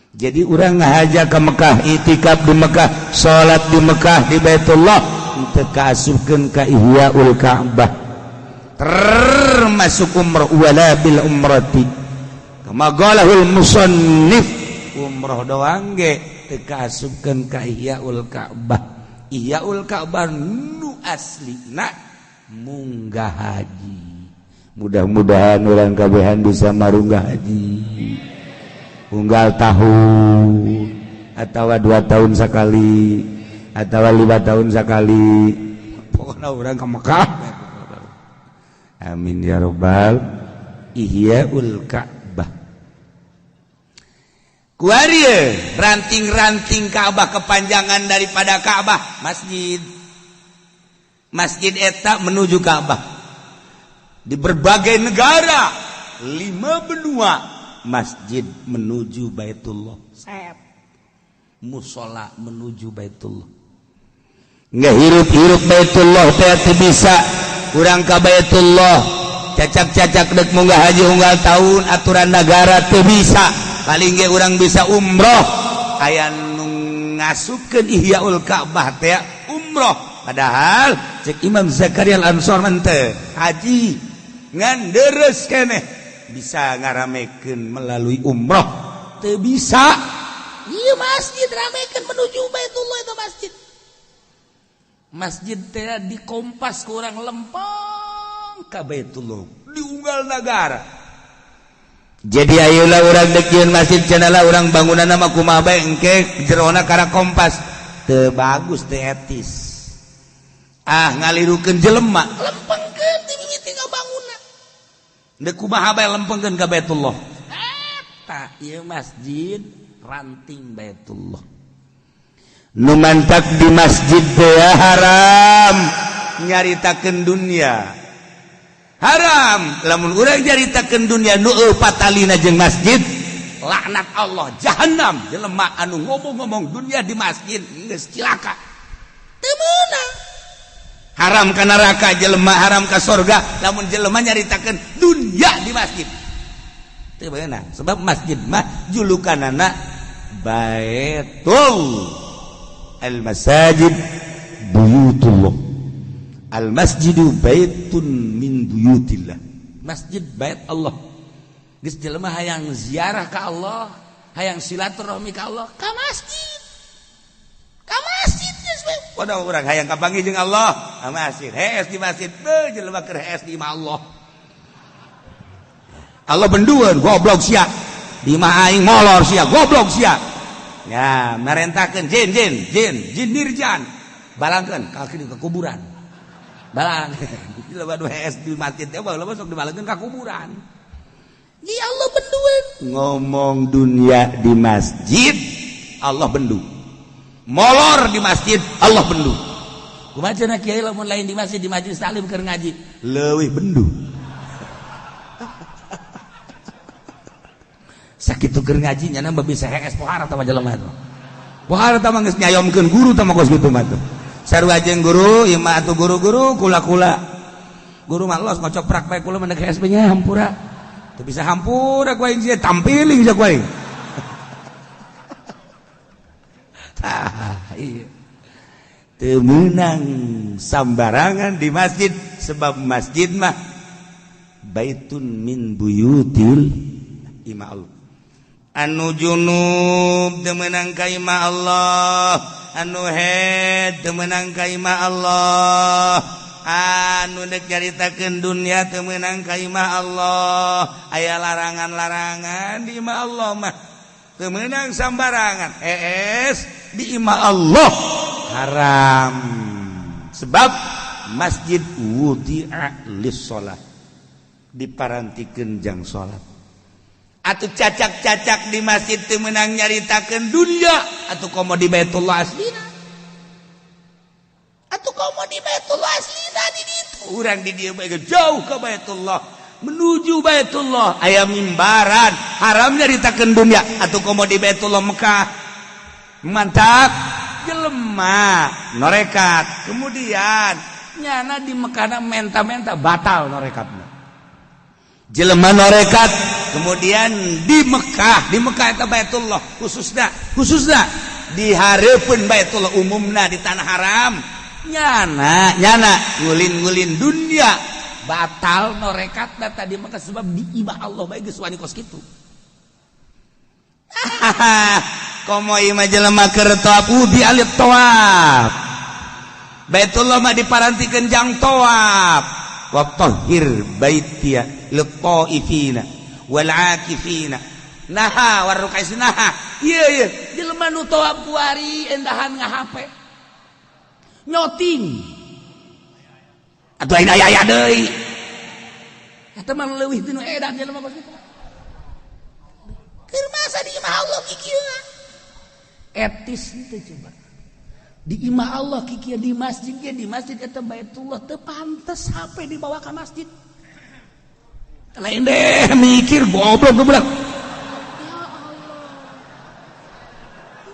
Jadi urang ngahaja ke Mekah, itikaf di Mekah, salat di Mekah di Baitullah teu kaasupkeun ka ihyaul Ka'bah, termasuk umrah. Wala bil umrati kama qalahul musannif, umrah doang ge teu kaasupkeun ka ihyaul Ka'bah. Ihyaul Ka'bah nu aslina munggah haji. Mudah-mudahan urang kabehan bisa marunggah haji unggal tahun atau 2 tahun sekali atau 5 tahun sekali, pokoknya urang ke Mekah. Amin ya robbal. Ihyaul Ka'bah kuari, ranting-ranting Ka'bah, kepanjangan daripada Ka'bah masjid. Masjid eta menuju Ka'bah. Di berbagai negara, 5 benua, masjid menuju Baitullah. Sep. Musola menuju Baitullah. Nggak hirup-hirup Baitullah teh bisa urang ka Baitullah. Cacak-cacak dek munggah haji unggal tahun aturan negara teu bisa. Paling ge urang bisa umroh. Aya nu ngasupkeun Ihyaul Ka'bah teh umroh. Padahal cek Imam Zakaria Al-Ansor mah teu haji ngan deres keneh bisa ngaramekeun melalui umroh teu bisa. Ieu masjid ramekeun menuju Baitullah itu masjid. Masjid teh dikompas ku urang lempeng ka Baitullah diunggal nagara. Jadi ayolah urang dek jieun masjid cenah lah urang bangunanna mah kumaha bae engke jerona kana kompas teu bagus teu etis. Ah ngalirukeun jelema lempengkeun ti mimiti ngabangunna. Deuk kumaha bae lempengkeun ka Baitullah. Eta ieu masjid ranting Baitullah. Nu mantak di masjid teh haram nyaritakeun dunia. Haram lamun urang nyaritakeun dunia nu eupat talina jeung masjid, laknat Allah jahanam jelema anu ngomong-ngomong dunia di masjid geus cilaka. Teu meunang. Haram ka neraka jelema, haram ka sorga lamun jelema nyaritakeun dunia di masjid. Teu meunang sebab masjid mah julukanana Baitul al-masajid buyutullah. Al-masjidu baitun min buyutillah. Masjid bait Allah. Geus jelema hayang ziarah ka Allah, hayang silaturahmi ka Allah, ka masjid. Ka masjid geus we. Waduh urang hayang kapanggih jeung Allah, ka masjid. Hees di masjid, beuh jelema keur hees di imah Allah. Allah bendueun goblok sia. Di imah aing molor sia, goblok sia. Ya, merentahkeun jin jin jin jin nirjan. Balangkeun ka ke kuburan. Balang. Jelema nu hees di masjid teh baheula sok dibalangkeun ka kuburan. Ya Allah bendueun. Ngomong dunia di masjid, Allah bendu. Molor di masjid, Allah bendu. Kumaha cenah kiai lamun lain di masjid, di majelis taklim keur ngaji, leuwih bendu. Sakitu keur ngaji nya mah bisa hees pohara tah jelema teh. Pohara tah mah geus nyayomkeun guru tah mah kos kitu mah tuh. Sarua jeung guru, ieu mah atuh guru-guru kula-kula. Guru mah los ngocoprak bae kula mah deuk hees nya hampura. Teu bisa hampura ku aing sia tampiling sia ku aing. Tah iya. Teu meunang sambarangan di masjid sebab masjid mah baitun min buyutil imah Allah. Anu junub teu meunang ka imah Allah, anu haid teu meunang ka imah Allah, anu dek nyaritakeun dunia teu meunang ka imah Allah. Aya larangan-larangan di imah Allah mah teu meunang sambarangan. Hees di imah Allah haram sebab masjid wudi'a lis-shalah, diparantikeun jang salat. Atuh cacak-cacak di masjid teu meunang nyaritakeun dunia, atuh komo di Baitullah aslina. Atuh komo di Baitullah aslina di ditu. Urang di dieu bae jauh ka Baitullah, menuju Baitullah aya mimbaran, haram nyaritakeun dunia, atuh komo di Baitullah Mekah. Mantap jelema norekat, kemudian nyana di Mekah menta-menta batal norekatna. Jelema norekat kemudian di Mekah, di Mekah eta Baitullah khususna, khususna di hareupeun Baitullah umumna di tanah haram nyana nyana ngulin-ngulin dunia batal norekat data di Mekah sebab di imah Allah bae geus wani kos kitu. Komo imah jelema keur tawaf di alif tawaf. Baitullah mah diparantikeun jang tawaf. Wa tahhir baitiya lit-taifina wal akifina naha warukais naha. Ieu ieu jelema nu tawaf kuari endahan nga-HP nyoting atuh aing aya deui eta mah leuwih tinu edan jelema kos kitu. Keur masa di imah Allah kikieu etis teu coba. Di imah Allah kikieu di masjid ge, di masjid eta Baitullah teu pantes HP dibawa ka masjid. Lain deh mikir goblok goblok. Ya Allah.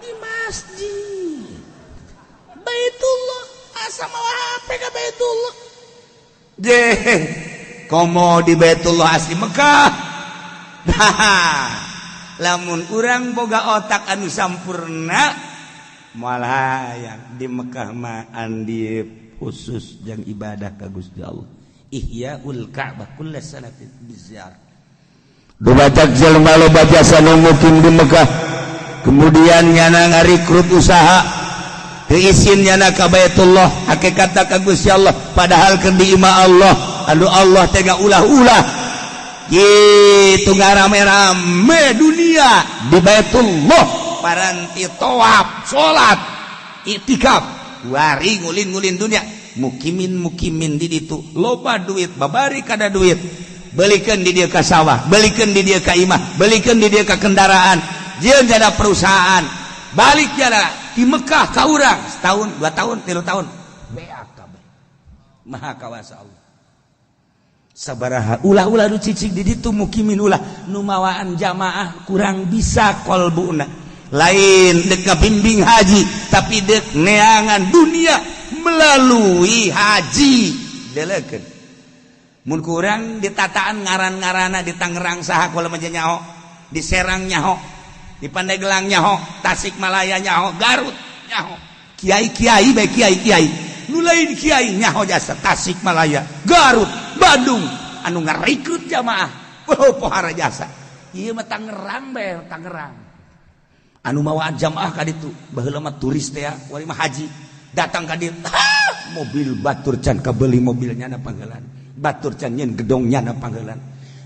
Di masjid Baitullah asa mawa HP ka Baitullah. Deh, komo di Baitullah asli Mekah. Nah, lamun urang boga otak anu sampurna moal hayang di Mekah mah andi khusus jang ibadah ka Gusti Allah. Ihyaul Ka'bah kulla sanatin biziarah. Dubatak jelema loba jasa nu mukim di Mekah, kemudian nyana ngarikrut usaha teu isin nyana ka Baitullah, hakikatna ka Gusti Allah, padahal keur di imah Allah anu Allah teh ulah-ulah gitu ngarame-rame dunia di Baitullah, paranti tawaf, salat, itikaf, wari ngulin-ngulin dunia, mukimin-mukimin di ditu, loba duit, babari kada duit, belikeun di dieu ka sawah, belikeun di dieu ka imah, belikeun di dieu ka kendaraan, jeung jada perusahaan, balik jada di Mekah ka urang setahun, 2 tahun, 3 tahun, beak kabeh. Maha kawasa Allah. Sabaraha ulah-ulah nu cicing di ditu mukimin ulah nu mawaan jamaah kurang bisa kolbuna, lain dek ngabimbing haji tapi dek neangan dunia melalui haji. Delekeun mun kurang ditataan ngaran-ngarana di Tangerang saha kula mah nyaho, di Serang nyaho, di Pandeglang nyaho, Tasikmalaya nyaho, Garut nyaho, kiai-kiai bae kiai-kiai nu lain kiai nyaho jasa Tasikmalaya, Garut, Bandung anu ngarekrut jamaah. Oh, pohara jasa. Ieu mah Tangerang bae Tangerang. Anu mawaan jamaah ka ditu, baheula mah turis teh wali mah haji datang ka ditu. Mobil batur can kabeli mobilnya na panggelan. Batur can nyeun gedong nya na panggelan.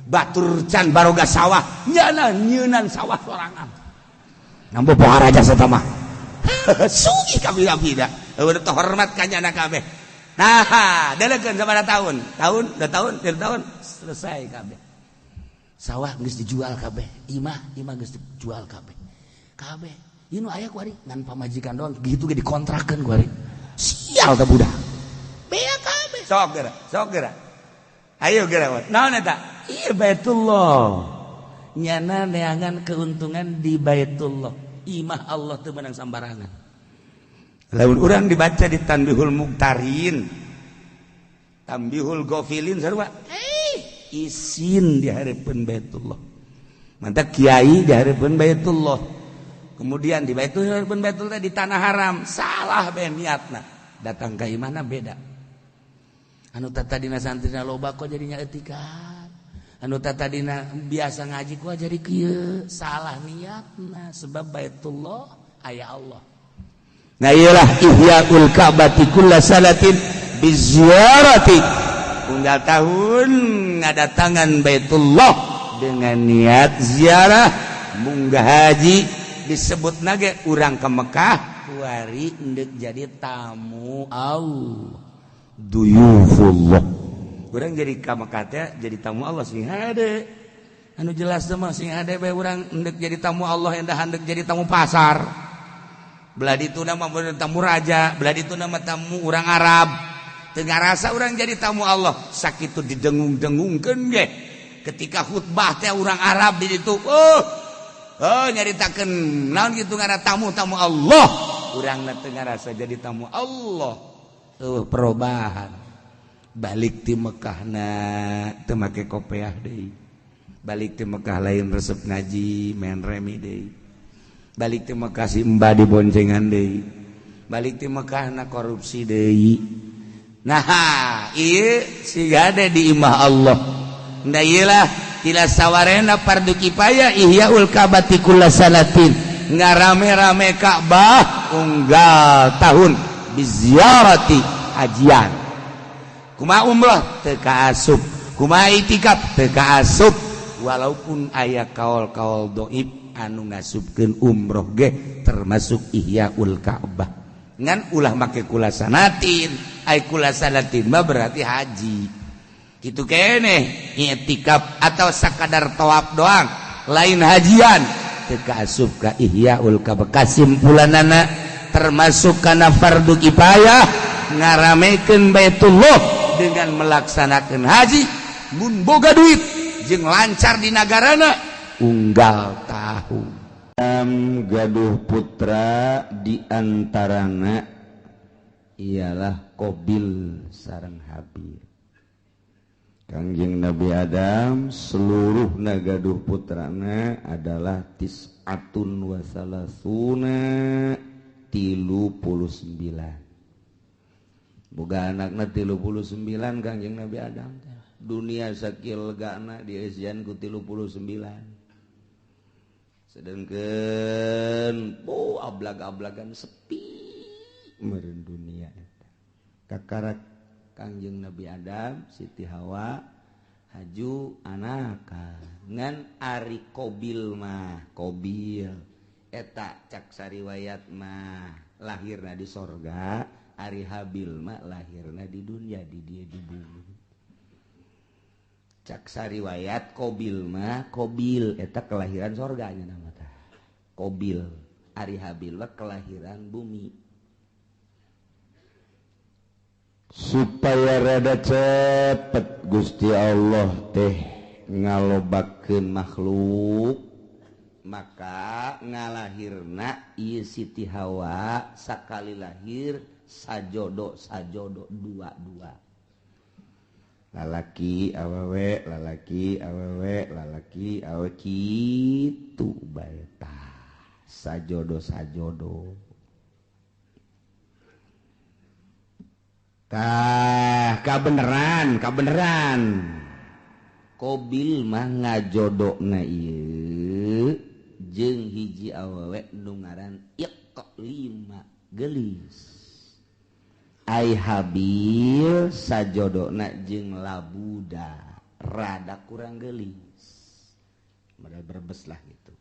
Batur can baroga sawah, nyana nyeunan sawah sorangan. Nambo pohara jasa tah mah. Sugih kabeh-kabeh. Udah terhormat ka nyana kabeh. Nah, delekeun sabaraha tahun? Tahun, 2 tahun, 3 tahun, selesai kabeh. Sawah geus dijual kabeh, imah imah geus dijual kabeh. Kabeh. Ieu nu aya kuari ngan pamajikan doang gitu ge dikontrakeun kuari. Sial teh budak. Bea kabeh. Sok geura, sok geura. Ayo geura. Naon eta? Ieu Baitullah. Nyana neangan keuntungan di Baitullah. Imah Allah teu meunang sambarangan. Lamun urang dibaca di Tanbihul Muktarin, Tanbihul Ghafilin sarua. Isin di hareupeun Baitullah. Mantap kiai di hareupeun Baitullah. Kemudian di Baitullah hareupeun Baitullah di tanah haram, salah bae niatna. Datang ka imahna beda. Anu tadina santrina loba kok jadinya etikan. Anu tadina biasa ngaji kok jadi kieu, salah niatna sebab Baitullah aya Allah. Nah iyalah ihyaul Ka'bati kulla salatin biziarati. Unggal tahun ngadatangan Baitullah dengan niat ziarah munggah haji, disebut nage urang ke Mekah kuari endek jadi tamu Allah, duyufullah. Urang jadi ka Mekah teh jadi tamu Allah sing hade. Anu jelas mah sing hade bae urang endek jadi tamu Allah endah endek jadi tamu pasar. Belah ditu nama tamu raja, belah ditu nama tamu urang Arab. Teu ngarasa urang jadi tamu Allah, sakitu didengung-dengungkeun ge. Ketika khutbah teh urang Arab di ditu, oh, oh nyaritakeun naon kitu ngaran tamu-tamu Allah. Urangna teu ngarasa jadi tamu Allah. Perubahan. Balik ti Mekahna teu make kopeah deui. Balik ti Mekah lain resep ngaji, main remi deui. Balik ti Mekah si embah diboncengan deui. Balik ti Mekah na korupsi deui. Nah, ieu siga ada di imah Allah. Nah iyalah tila sawarena fardu kifayah ihyaul Ka'bati kulla salatin. Ngarame-rame Ka'bah unggal tahun biziarati hajian. Kumaha umrah teu kaasup, kumaha itikaf teu kaasup, walaupun aya kaol-kaol doib anu ngasupkeun umroh ge termasuk ihyaul Ka'bah. Ngan ulah make kula sanatin, ai kula sanatin mah berarti haji. Kitu keneh i'tikaf atau sakadar tawaf doang, lain hajian teu kaasup ka ihyaul Ka'bah. Kasimpulanana Termasuk kana fardu kifayah ngaramekeun Baitullah dengan melaksanakan haji mun boga duit jeung lancar di nagarana unggal tahun. Gaduh putra diantarana ialah Qabil sareng Habil. Kangjeng Nabi Adam seluruh nagaduh putrana adalah tis'atun wa salasuna 39. Boga anakna 39 Kangjeng Nabi Adam. Dunia sakieu legana dieusian ku 39. Sedangkan oh ablag-ablagan sepi meureun dunia eta. Kakarak Kangjeng Nabi Adam, Siti Hawa haju anaka ngan ari Qabil mah Qabil eta cak sariwayat mah lahirna di sorga, ari Habil mah lahirna di dunia, di dia di bumi. Cak sariwayat Qabil mah Qabil eta kelahiran sorganya nama tah Qabil, ari Habil mah kelahiran bumi. Supaya rada cepet Gusti Allah teh ngalobakeun makhluk, maka ngalahirna ieu Siti Hawa sakali lahir sajodo sajodo dua-dua, lalaki awewe lalaki awewe lalaki awewe kitu bae tah sajodo sajodo. Tah kabeneran kabeneran Qabil mah ngajodona ieu jeung hiji awewe nu ngaran Iqlima geulis. Ai Habil sajodona jeung Labuda rada kurang geulis. Modal Brebes lah gitu.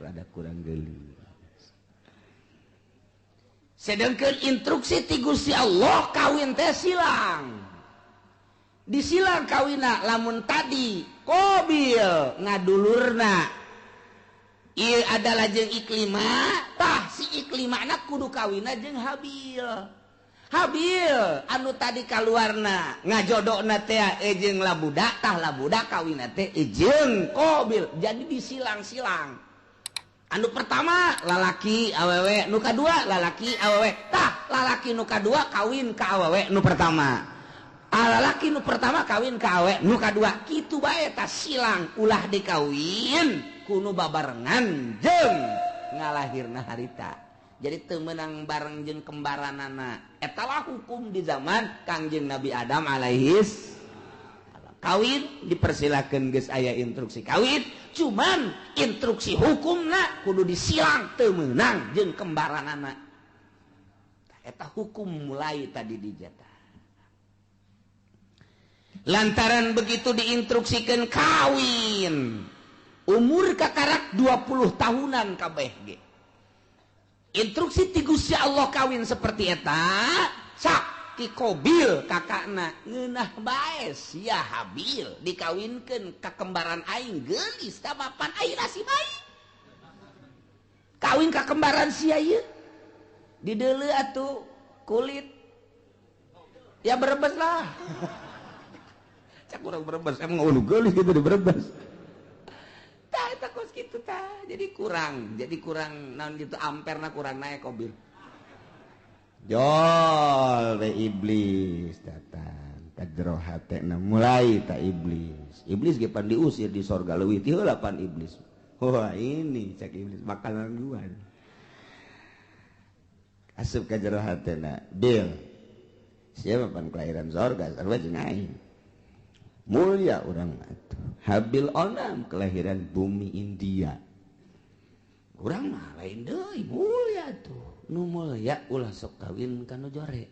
Rada kurang geulis. Sedangkan instruksi ti Gusti Allah kawin teh silang. Disilang kawina lamun tadi Qabil ngadulurna ieu adalah jeung Iklima, tah si Iklimana kudu kawina jeung Habil. Habil anu tadi kaluarna ngajodona teh jeung Labuda, tah Labuda kawina teh jeung Qabil. Jadi disilang-silang. Anu pertama lalaki awewe, nu kadua lalaki awewe, tah lalaki nu kadua kawin ka awewe nu pertama, lalaki nu pertama kawin ka awewe nu kadua, kitu bae tah silang ulah dikawin kuno babarengan jeung ngalahirna harita. Jadi teu meunang bareng jeung kembaranana. Eta lah hukum di zaman Kangjeng Nabi Adam alaihis. Kawin dipersilakan geus aya instruksi kawin, cuman instruksi hukumna kudu disilang teu meunang jeung kembaranana. Eta hukum mulai tadi dijata. Lantaran begitu diinstruksikan kawin, umur kakarak 20 tahunan kabeh ge. Instruksi ti Gusti Allah kawin seperti eta, sak Qabil kakakna ngeunah bae sia Habil dikawinkeun ka kembaran aing geulis tah mapan aing nasib aing. Kawin ka kembaran sia ieu dideuleu atuh kulit ya Brebes lah. Cak urang Brebes emang ulu geulis gitu di Brebes. Tah eta kos kitu tah jadi kurang naon gitu amperna kurang naik Qabil. Jol we iblis datang ka jero hatena mulai ta iblis. Iblis ge pan diusir di sorga leuwih ti heula pan iblis. Wah ini cek iblis makanan gua. Asup ka jero hatena, Bil. Siapa pan kelahiran sorga sarua jeung aing. Mulia urang atuh. Habil onam kelahiran bumi India. Urang mah lain deui mulia tuh. Nu mulia ulah sok kawin ka nu jore.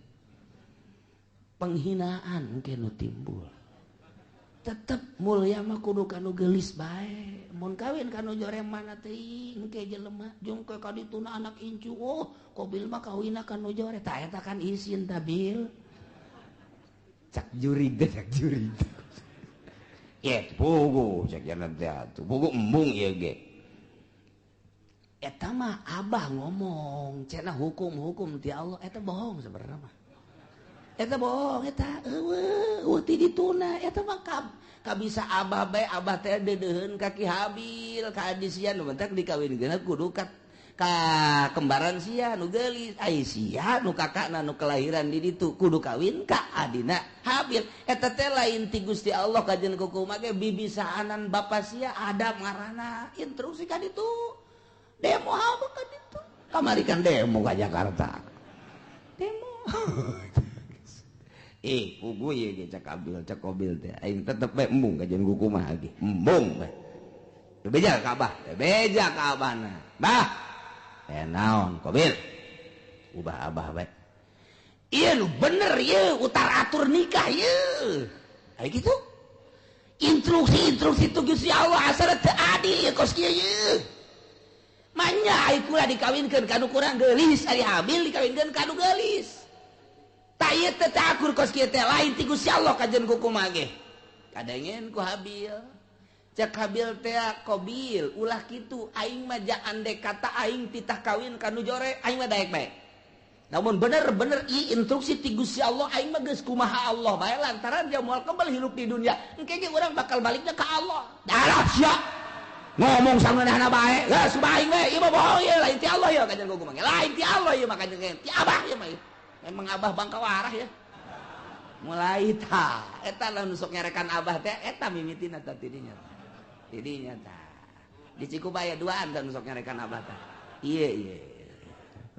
Penghinaan ke nu timbul. Tetep mulia mah kudu ka nu geulis bae. Mun kawin ka nu jore mana teuing ke jelema jeung ke ka dituna anak incu. Oh, Qabil mah kawinna ka nu jore. Tah eta kan isin tabil. Cak jurig teh cak jurig. Ye, pugu cak jalan teh atuh. Pugu embung ieu ge. Eta mah abah ngomong cenah hukum-hukum ti Allah, eta bohong sebenarnya mah. Eta bohong eta eueuh ti dituna eta mah kabisa abah bae, abah teh deudeuheun ka Ki Habil ka adi sia nu bentak dikawinkeun kudu ka kembaran sia nu geulis, ai sia nu kakakna nu kelahiran di ditu kudu kawin ka adina Habil. Eta teh lain ti Gusti Allah kajen kukumaha ge bibisaanan bapa sia Adam ngaranna instruksi ka ditu. Demo apa kan itu? Kamari kan demo ke Jakarta. Demo. Pugu ye ge cak Abil, cak Kobil teh. Aing tetep bae embung kajian kukumaha ge. Embung bae. Beja ka Abah, beja ka Abahna. Bah. Eh naon Kobil? Ubah Abah bae. Ieu nu bener ieu utar atur nikah ieu. Aya kitu. Instruksi-instruksi tu Gusti Allah asal teu adil ieu kos kieu ieu. Manya ai kula dikawinkeun ka nu kurang geulis, ari Habil dikawinkeun ka nu geulis. Tah ieu teh teu akur kos kieu teh lain ti Gusti Allah kajen kukumaha ge. Kadengen ku Habil. Cek Habil teh Kobil, ulah kitu aing mah ja andek kata aing titah kawin ka nu jore, aing mah daek bae. Namun bener-bener ieu instruksi ti Gusti Allah aing mah geus kumaha Allah bae lantaran dia moal kebel hirup di dunia. Engke ge urang bakal baliknya ka Allah. Darah sia. Ngomong sangeunahna bae, geus aing we, ieu mah bohong ieu lain ti Allah ieu kajen kumaha. Lain ti Allah ieu mah kajen ti abah ieu mah. Memang abah bangka warah ya. Mulai tah, eta lah nu sok nyarekan abah teh eta mimitina tah tidinya. Tidinya tah. Di Cikubaya duaan tah nu sok nyarekan abah tah. Ieu ieu.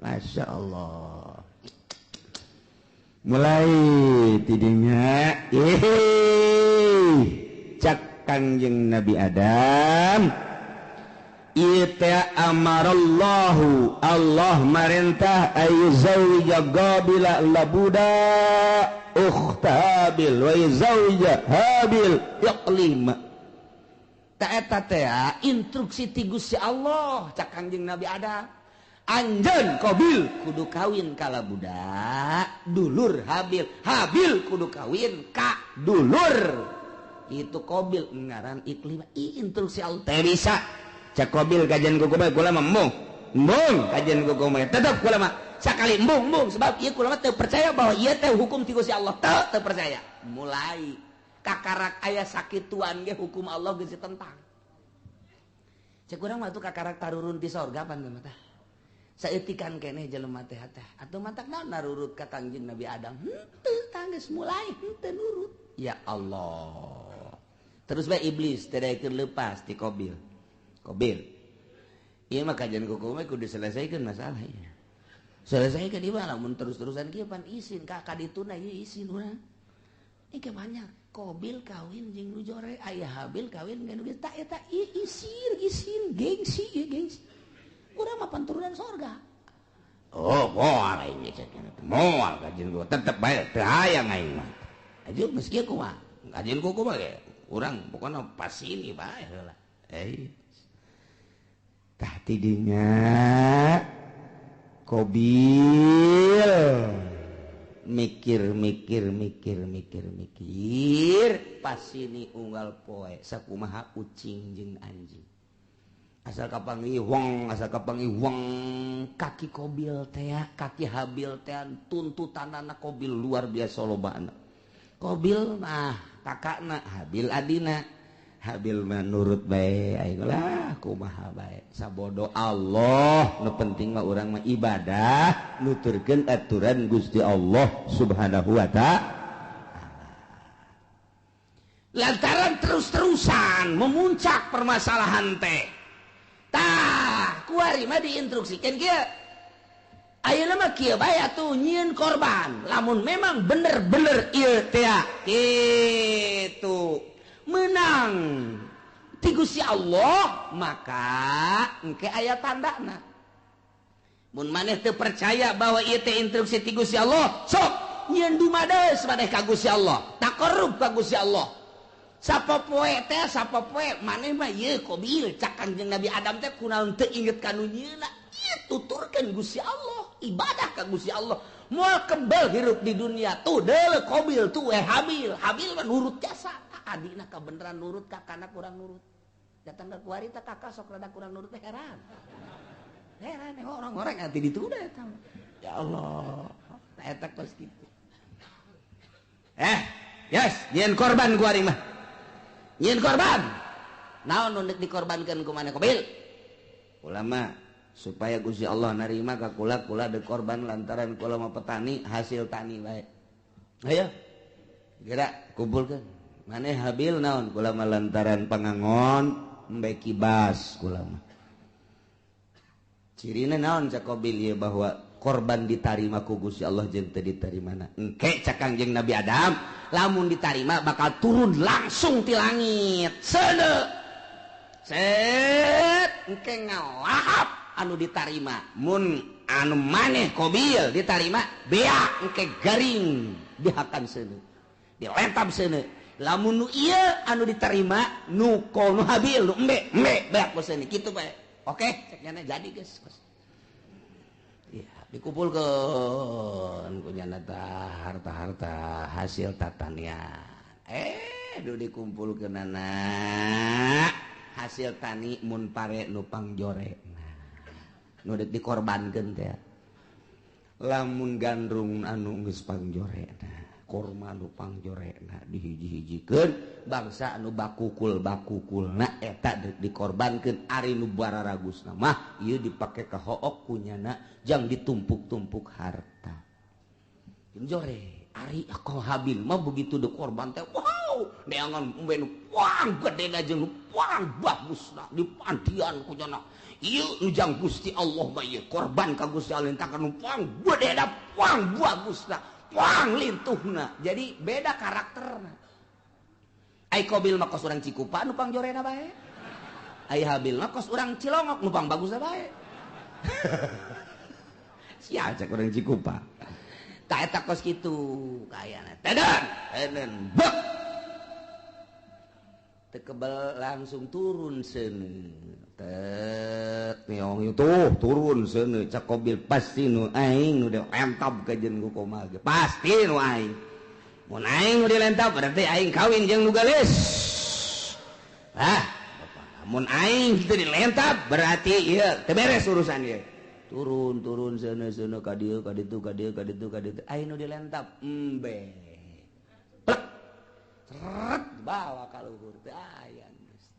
Masya Allah. Mulai tidinya cak Kangjeng Nabi Adam. Ita amarallahu Allah marentah ayu zawija Qabila labuda ukhta Habil wa zawija Habil Iqlima. Ta eta teh instruksi ti Gusti Allah cak Kangjeng Nabi Adam. Anjeun Qabil kudu kawin ka labuda dulur Habil, Habil kudu kawin ka dulur itu Qabil ngaran Iqlima. Instruksi Allah teh bisa. Cak Kobil kajian kuku bae kula mah embung. Embung kajian kuku bae tetep kula mah sakali embung embung sebab ieu kula mah teu percaya bahwa ieu teh hukum ti Gusti Allah, teu percaya. Mulai kakarak aya sakituan ge hukum Allah geus ditentang. Cek urang mah tuh kakarak tarurun ti sorga pan mah tah. Saeutikan keneh jelema teh teh atuh matak naon narurut ka Kangjeng Nabi Adam. Henteu tah geus mulai henteu nurut. Ya Allah. Terus bae iblis teh daekeun leupas ti Kobil. Kobil. Ieu mah kajian kuku mah kudu diselesaikan masalah ieu. Selesaikan ieu mah lamun terus-terusan kieu pan isin ka kadituna ieu isin urang. Ieu banyak Kobil kawin jeung nu jore, aya Habil kawin jeung nu geus tah eta ieu isin isin gengsi ieu gengsi. Urang mah panturunan sorga. Oh, moal aing geus moal kajian kuku tetep bae teu hayang aing mah. Aja geus kieu kumaha? Kajian kuku mah ge urang pokona pas ini bae heula. Tah tidinya Kobil mikir mikir mikir mikir mikir pas sini unggal poe sakumaha ucing jeung anjing asal kapanggih wong asal kapanggih wong kaki Kobil teh kaki Habil teh tuntutanana Kobil luar biasa lobana. Kobil mah kakakna Habil adina. Habil mah nurut bae aing lah kumaha bae sabodo Allah nu penting mah urang mah ibadah nuturkeun aturan Gusti Allah Subhanahu wa ta'ala. Lantaran terus-terusan memuncak permasalahan teh tah kuari mah diinstruksikeun kieu ayeuna mah kieu bae atuh nyieun korban lamun memang bener-bener ieu teh kitu menang ti Gusti Allah maka engke aya tandana. Mun maneh teu percaya bahwa ieu teh instruksi ti Gusti Allah sok nyieun dumades maneh ka Gusti Allah taqarrub ka Gusti Allah. Sapopoe teh sapopoe maneh mah ieu Kobil cak Kangjeng Nabi Adam teh kunaon teu inget ka nu nyieunna ieu tuturkeun Gusti Allah ibadah ka Gusti Allah moal kebel hirup di dunia tuh deuleu Kobil tuh Habil Habil mah nurut jasa adina kabeneran nurut kakana kurang nurut datang ke kuari teh kakak sok rada kurang nurut teh heran. Heran orang-orang nanti ditunda eta. Ya Allah, eta kos kitu. Yes, nyieun korban ku aing mah. Nyieun korban. Naon nu dikorbankeun ku maneh Kobil? Ulama supaya Gusti Allah narima ka kula, kula deuk korban lantaran kula mah petani, hasil tani bae. Ayo. Geura kumpulkeun. Maneh Habil naon? Kula mah lantaran pangangon embe kibas kula mah. Cirina naon cak Kobil ieu bahwa korban ditarima ku Gusti Allah jeung teu ditarimana. Engke cak Kangjeng Nabi Adam, lamun ditarima bakal turun langsung ti langit. Seuneu. Set, engke ngalahap anu ditarima. Mun anu maneh Kobil ditarima, beak engke garing dihakan seuneu. Dilentap seuneu. Lamun nu ieu anu diterima nu nu Habil nu embe embe beak ku seuneu kitu bae. Oke, cek nyana jadi geus. Ya, dikumpulkan ku nyana harta-harta hasil tatanian. Duh dikumpulkeunana hasil tani mun pare nu pangjore. Nah, nu deuk dikorbankeun teh. Lamun gandrung anu geus pangjorena, korma nu pangjorena dihiji-hijikeun bangsa anu bakukul-bakukulna eta deuk dikorbankeun ari nu bararagusna mah ieu dipake ka hook ku nyana jang ditumpuk-tumpuk harta. Jore ari ako Habil mah begitu dikorban teh wow neangan embe nu puang gedena jeung nu puang bagusna dipandian ku nyana. Ieu nu jang Gusti Allah mah ieu korban ka Gusti Allah tah nu puang gedena puang bagusna puang lintuhna. Jadi beda karakterna. Ai Kobil mah kos urang Cikupa nu pangjorena bae. Ai Habil mah kos urang Cilongok nu pang bagusna bae. Sia cek urang Cikupa. Tah eta kos kitu kayana. Teden, teden bek. Teu kebel langsung turun seuneu. Tet niong tuh turun seuneu cak Kobil pasti nu aing nu dilentap ka jeung ku kumaha ge. Pasti nu aing. Mun aing nu dilentap berarti aing kawin jeung nu geulis. Ah, mun aing teu dilentap berarti ieu teu beres urusan ieu. Turun turun seuneu seuneu ka dieu ka ditu ka dieu ka ditu ka ditu aing nu dilentap embe. Plek. Seret bawa ka luhur teh aya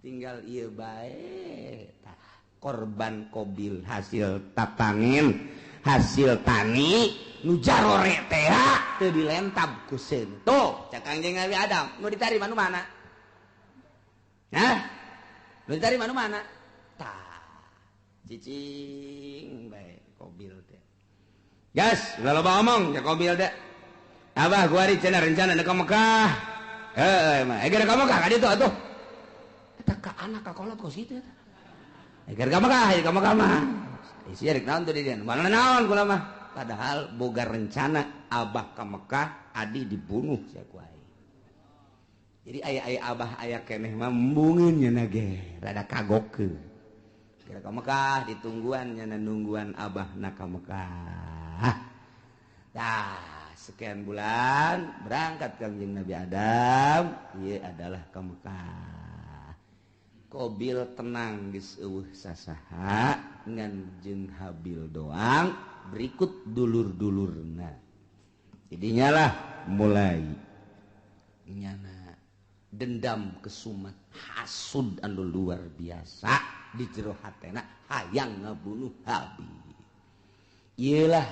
tinggal ieu bae. Tah korban Kobil hasil tatangin hasil tani nu jarore teh teu dilentap ku seun. Tuh cak Kangjeng Nabi Adam nu ditarima nu mana? Hah? Nu ditarima nu mana? Tah cicing bae Kobil teh. Gas, ulah loba omong cak Kobil teh. Abah gua ari cenah rencana ka Mekah. Heeh mah, geura ka Mekah ka ditu atuh. Eta ka anak ka kolot kos kitu eta. Geura ka Mekah, ka Mekah mah. Isi rek naon tuh di dieu? Mana naon kula mah. Padahal boga rencana abah ka Mekah, adi dibunuh sia ku aing. Jadi aya-aya abah aya keneh mah embungeun nya ge, rada kagokeun. Geura ka Mekah ditungguan nya nungguan abah na ka Mekah. Tah, sekian bulan berangkat Kangjeng Nabi Adam, ieu adalah ka Mekah. Kobil tenang geus eueuh sasaha ngan jeung Habil doang berikut dulur-dulurna. Jadinya lah mulai nyana dendam kesumat hasud anu luar biasa di jero hatena hayang ngabunuh Habil. Ieulah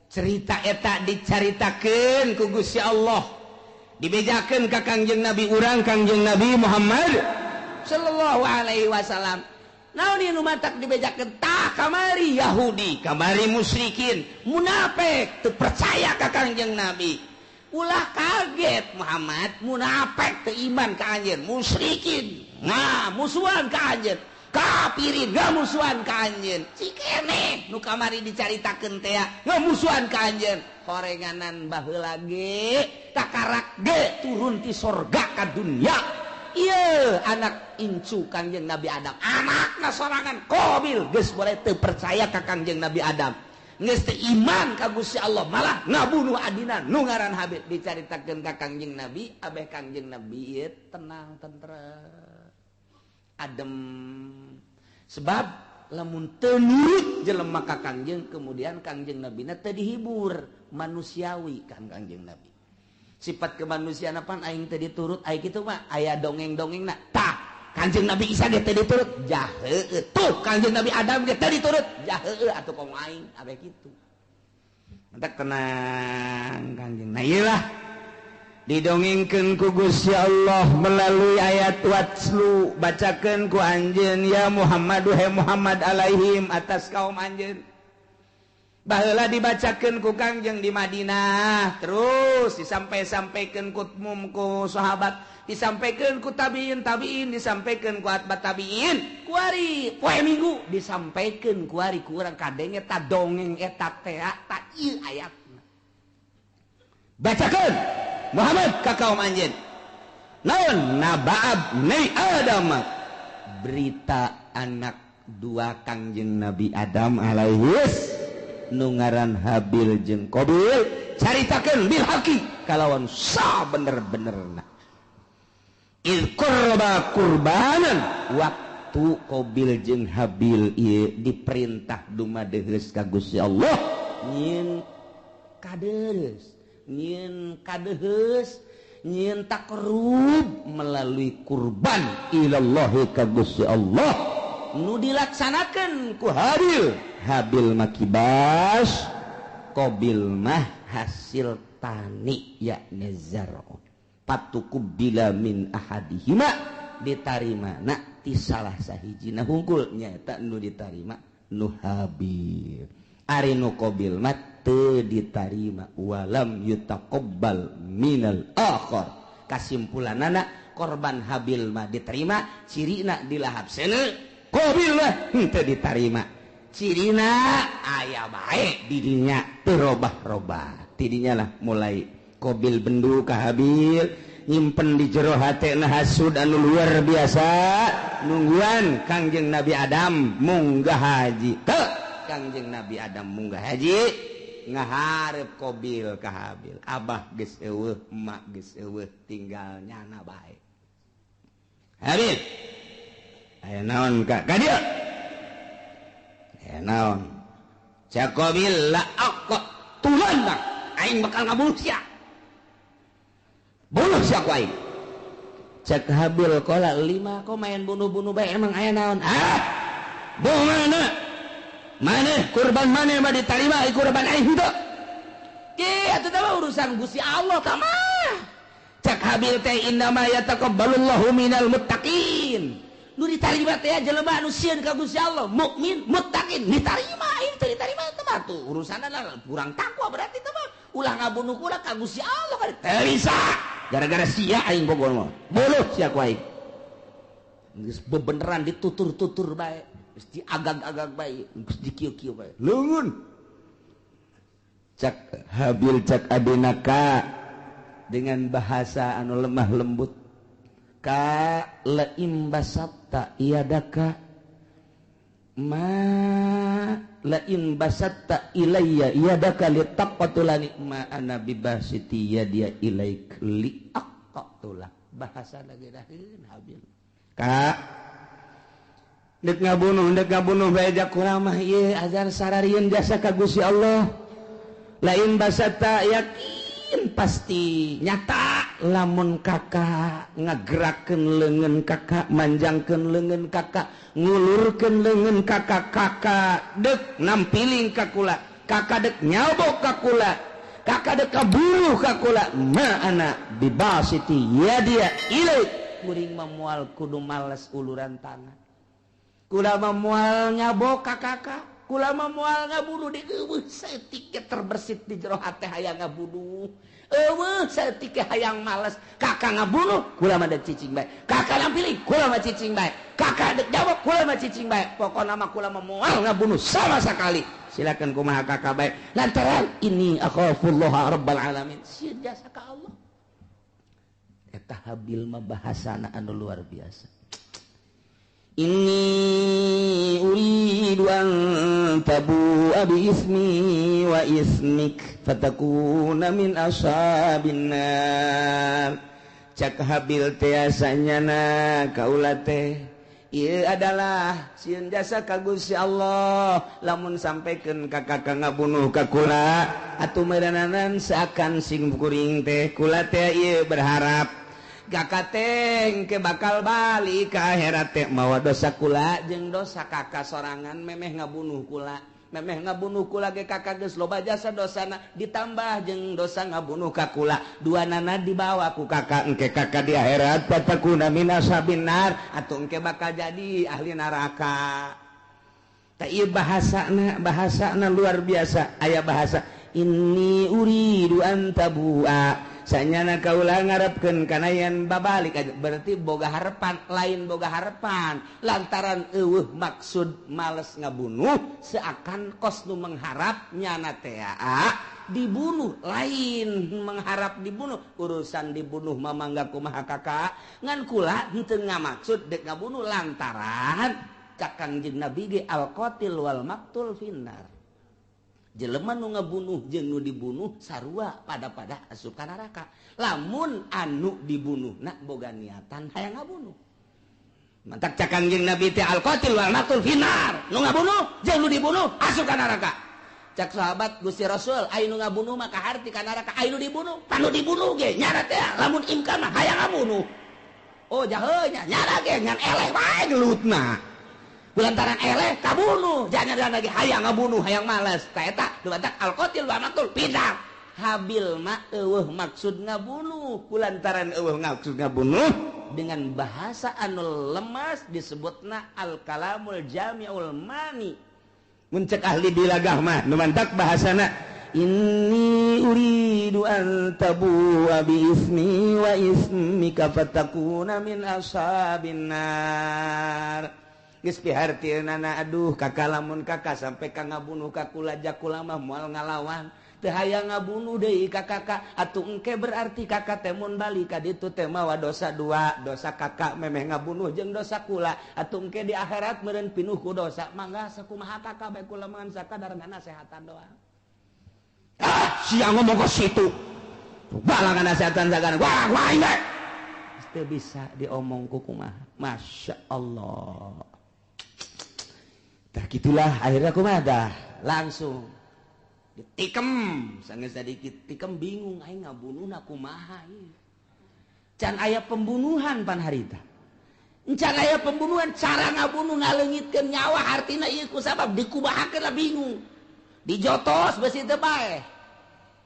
cerita eta dicaritakeun ku Gusti Allah, dibejakeun ka Kangjeng Nabi urang Kangjeng Nabi Muhammad sallallahu alaihi wasallam. Naon ieu nu matak dibejakeun? Tah kamari Yahudi, kamari musyrikin, munafik teu percaya ka Kangjeng Nabi. Ulah kaget Muhammad, munafik teu iman ka anjeun, musyrikin nah musuhan ka anjeun, kafirin ngamusuhan ka anjeun. Cikeneh nu kamari dicaritakeun teh ngamusuhan ka anjeun. Horenganan baheula ge takarak ge turun ti sorga ka dunya. Ieu anak incu Kangjeng Nabi Adam, anakna sorangan Qabil geus boleh teu percaya ka Kangjeng Nabi Adam, geus teu iman ka Gusti Allah, malah ngabunuh adina nu ngaran Habil. Dicaritakeun ka Kangjeng Nabi, abeh Kangjeng Nabi ieu tenang tentrem adem, sebab Lamun teu nurut jelema ka Kangjeng, kemudian Kangjeng Nabina teu dihibur, manusiawi kan Kangjeng Nabi. Sifat kemanusiaan pan aing teu diturut, aing kitu mah aya dongeng-dongengna. Tah, Kangjeng Nabi Isa ge teu diturut, jah heueuh. Tuh Kangjeng Nabi Adam ge teu diturut, jah heueuh atuh komo aing abe kitu. Mentak tenang Kangjeng. Nah ieu lah didongengkeun ku Gusti Allah melalui ayat watslu, bacakeun ku anjeun ya Muhammad, he Muhammad, alaihim atas kaum anjeun. Baheula dibacakeun ku Kangjeng di Madinah, terus disampai-sampaikeun ku mum ku sahabat, disampaikeun ku tabiin tabiin, disampaikeun ku atba tabiin, kuari poe Minggu disampaikeun kuari ku urang kadenge ta dongeng eta teh ta ieu ayatna. Bacakeun Muhammad ka kaum anjeun. Naon nabaab nei Adam, berita anak dua Kangjeng Nabi Adam alaihis nu ngaran Habil jeung Qabil, caritakeun bil haqi kalawan sabener-benerna. Il qurba qurbanan, waktu Qabil jeung Habil ieu diperintah dumadeheus ka Gusti Allah nyieun kadeus, nyieun kadeheus, nyieun takrub melalui kurban ilallahi ka Gusti Allah nu dilaksanakeun ku Habil. Habil mah kibas, Qabil mah hasil tani yakni zar'un. Patuqubila min ahadihima, ditarima na ti salah sahijina hungkul nyaeta nu ditarima nu Habil. Ari nu Qabil mah teu ditarima, walam yutaqabbal minal akhar. Kasimpulanana korban Habil mah diterima, cirina dilahap seuneu, Qabil mah henteu ditarima. Cirina aya bae di dinya teu robah-robah. Tidinya lah mulai Qabil bendu ka Habil, nyimpen di jero hatena hasud anu luar biasa, nungguan Kangjeng Nabi Adam munggah haji. Teu Kangjeng Nabi Adam munggah haji ngaharep Qabil ka Habil. Abah geus eueuh, emak geus eueuh, tinggal nyana bae. Habil, aya naon ka ka dieu? Aya naon? Cak Qabil la aqtulanna, aing bakal ngabunuh sia. Bunuh sia ku aing. Cak Habil qala lima kok main bunuh-bunuh bae, emang aya naon? Ah, mana? Maneh kurban maneh mah ditarima, kurban aing henteu. Ki atuh teh urusan Gusti Allah tah mah. Cak Habil teh innama yataqabbalullahu minal muttaqin. Nu ditarima teh jelema anu sieun ka Gusti Allah, mukmin, muttaqin, ditarima. Aing teu ditarima teh mah tuh urusanna kurang takwa berarti teh mah. Ulah ngabunuh kula ka Gusti Allah kan teu bisa. Gara-gara sia aing bogor mah. Bunuh sia ku aing. Geus bebeneran ditutur-tutur bae, geus diagag-agag bae, geus dikieu-kieu bae. Leungeun. Cak Habil cak adina ka dengan bahasa anu lemah lembut. Ka laim basatta iadaka ma lain basatta ilayya yadaka litaqtulani ma ana bibasiti yadiya ilaik liaqtula. Bahasa lagi daheun Habil. Ka dek ngabunuh bae jak kurang mah ieu azan sararieun jasa ka Gusti Allah. Lain basatta yakin pasti nyata lamun kakak ngagerakeun leungeun kakak, manjangkeun leungeun kakak, ngulurkeun leungeun kakak, kakak dek nampiling ka kula, kakak dek nyabok ka kula, kakak dek kaburuh ka kula, ma ana bibasiti yadia ilaik. Kuring mah moal kudu males uluran tangan, kula mah moal nyabok ka kakak, kula mah moal ngabunuh di eueuh saeutik terbersit di jero hate hayang ngabunuh. Eueuh saeutik hayang males, kakak ngabunuh kula mah dek cicing bae, kakak nampiling kula mah cicing bae, kakak dek jawab kula mah cicing bae, pokona mah kula mah moal ngabunuh sama sekali. Silakan kumaha kakak bae, lantaran ini akhafullah rabbal alamin, sieun jasa ka Allah. Eta Habil mah bahasana anu luar biasa. Inni uridu an tabu'a bi ismi wa ismik fatakuna min ashabin nar. Cak Habil teh asanyana kaula teh Ieu adalah sieun jasa ka Gusti Allah lamun sampaikan ka kakak ngabunuh ka kula atuh meureunanan seakan sing kuring teh kula teh ieu berharap kakak teh engke bakal balik ka akhirat teh mawa dosa kula jeung dosa kakak sorangan memeh ngabunuh kula memeh ngabunuh kula ge kakak geus loba jasa dosana ditambah jeung dosa ngabunuh ka kula dua nana dibawa ku kakak engke kakak di akhirat fatakuna min ashabin nar atuh engke bakal jadi ahli neraka. Tah ieu bahasana bahasana luar biasa aya bahasa inni uridu an tabua sanyana kaula ngarepkeun kana yen babalik berarti boga harepan lain boga harepan lantaran eueuh maksud males ngabunuh seakan kos nu mengharap nyana teh dibunuh lain mengharap dibunuh urusan dibunuh mamangga kumaha kakak ngan kula henteu ngamaksud dek ngabunuh lantaran cak Kangjeng Nabi ge al qatil wal maqtul finnar jelema nu ngabunuh jeung nu dibunuh sarua pada-pada asup ka neraka lamun anu dibunuh na boga niatan hayang ngabunuh mantak cak Kangjeng Nabi teh al qatil wal maqtul finnar nu ngabunuh jeung nu dibunuh asup ka neraka. Cak sahabat Gusti Rasul aya nu ngabunuh mah kaharti ka neraka aya nu dibunuh panu dibunuh ge nyana teh lamun imkan mah hayang ngabunuh oh jahe nya nyana ge ngan eleh wae gelutna lantaran eleh kabunuh jangan lagi hayang ngabunuh hayang males ka eta dumatak al qatil wa maqtul pindah Habil mah eueuh maksud ngabunuh kulantaran eueuh maksud ngabunuh dengan bahasa anu lemas disebutna al kalamul jami'ul mani mun cek ahli bilagah mah nu mantak bahasana inni uridu an tabu'a bi ismi wa ismika fatakuna min ashabin nar. Geus pihartieunana aduh kakak lamun kakak sampai ka ngabunuh ka kula jakula mah moal ngalawan teu hayang ngabunuh deui ka kakak atuh engke berarti kakak teh mun balik ka ditu teh mawa dosa dua dosa kakak memeh ngabunuh jeung dosa kula atuh engke di akhirat meureun pinuh ku dosa mangga sakumaha kakak bae kula mah sakadar ngasehatan doang. Ah sia ngomong ka situ balangan nasehatan sagana wah wah bae teu bisa diomong ku kumaha Masya Allah. Tah gitulah akhirnya kumaha dah langsung ditikem sanggeus sadikit tikem bingung aing ngabunuhna kumaha ieu can aya pembunuhan pan harita can aya pembunuhan cara ngabunuh ngaleungitkeun nyawa artina ieu ku sabab dikumahakeun lah bingung dijotos beusi teu paeh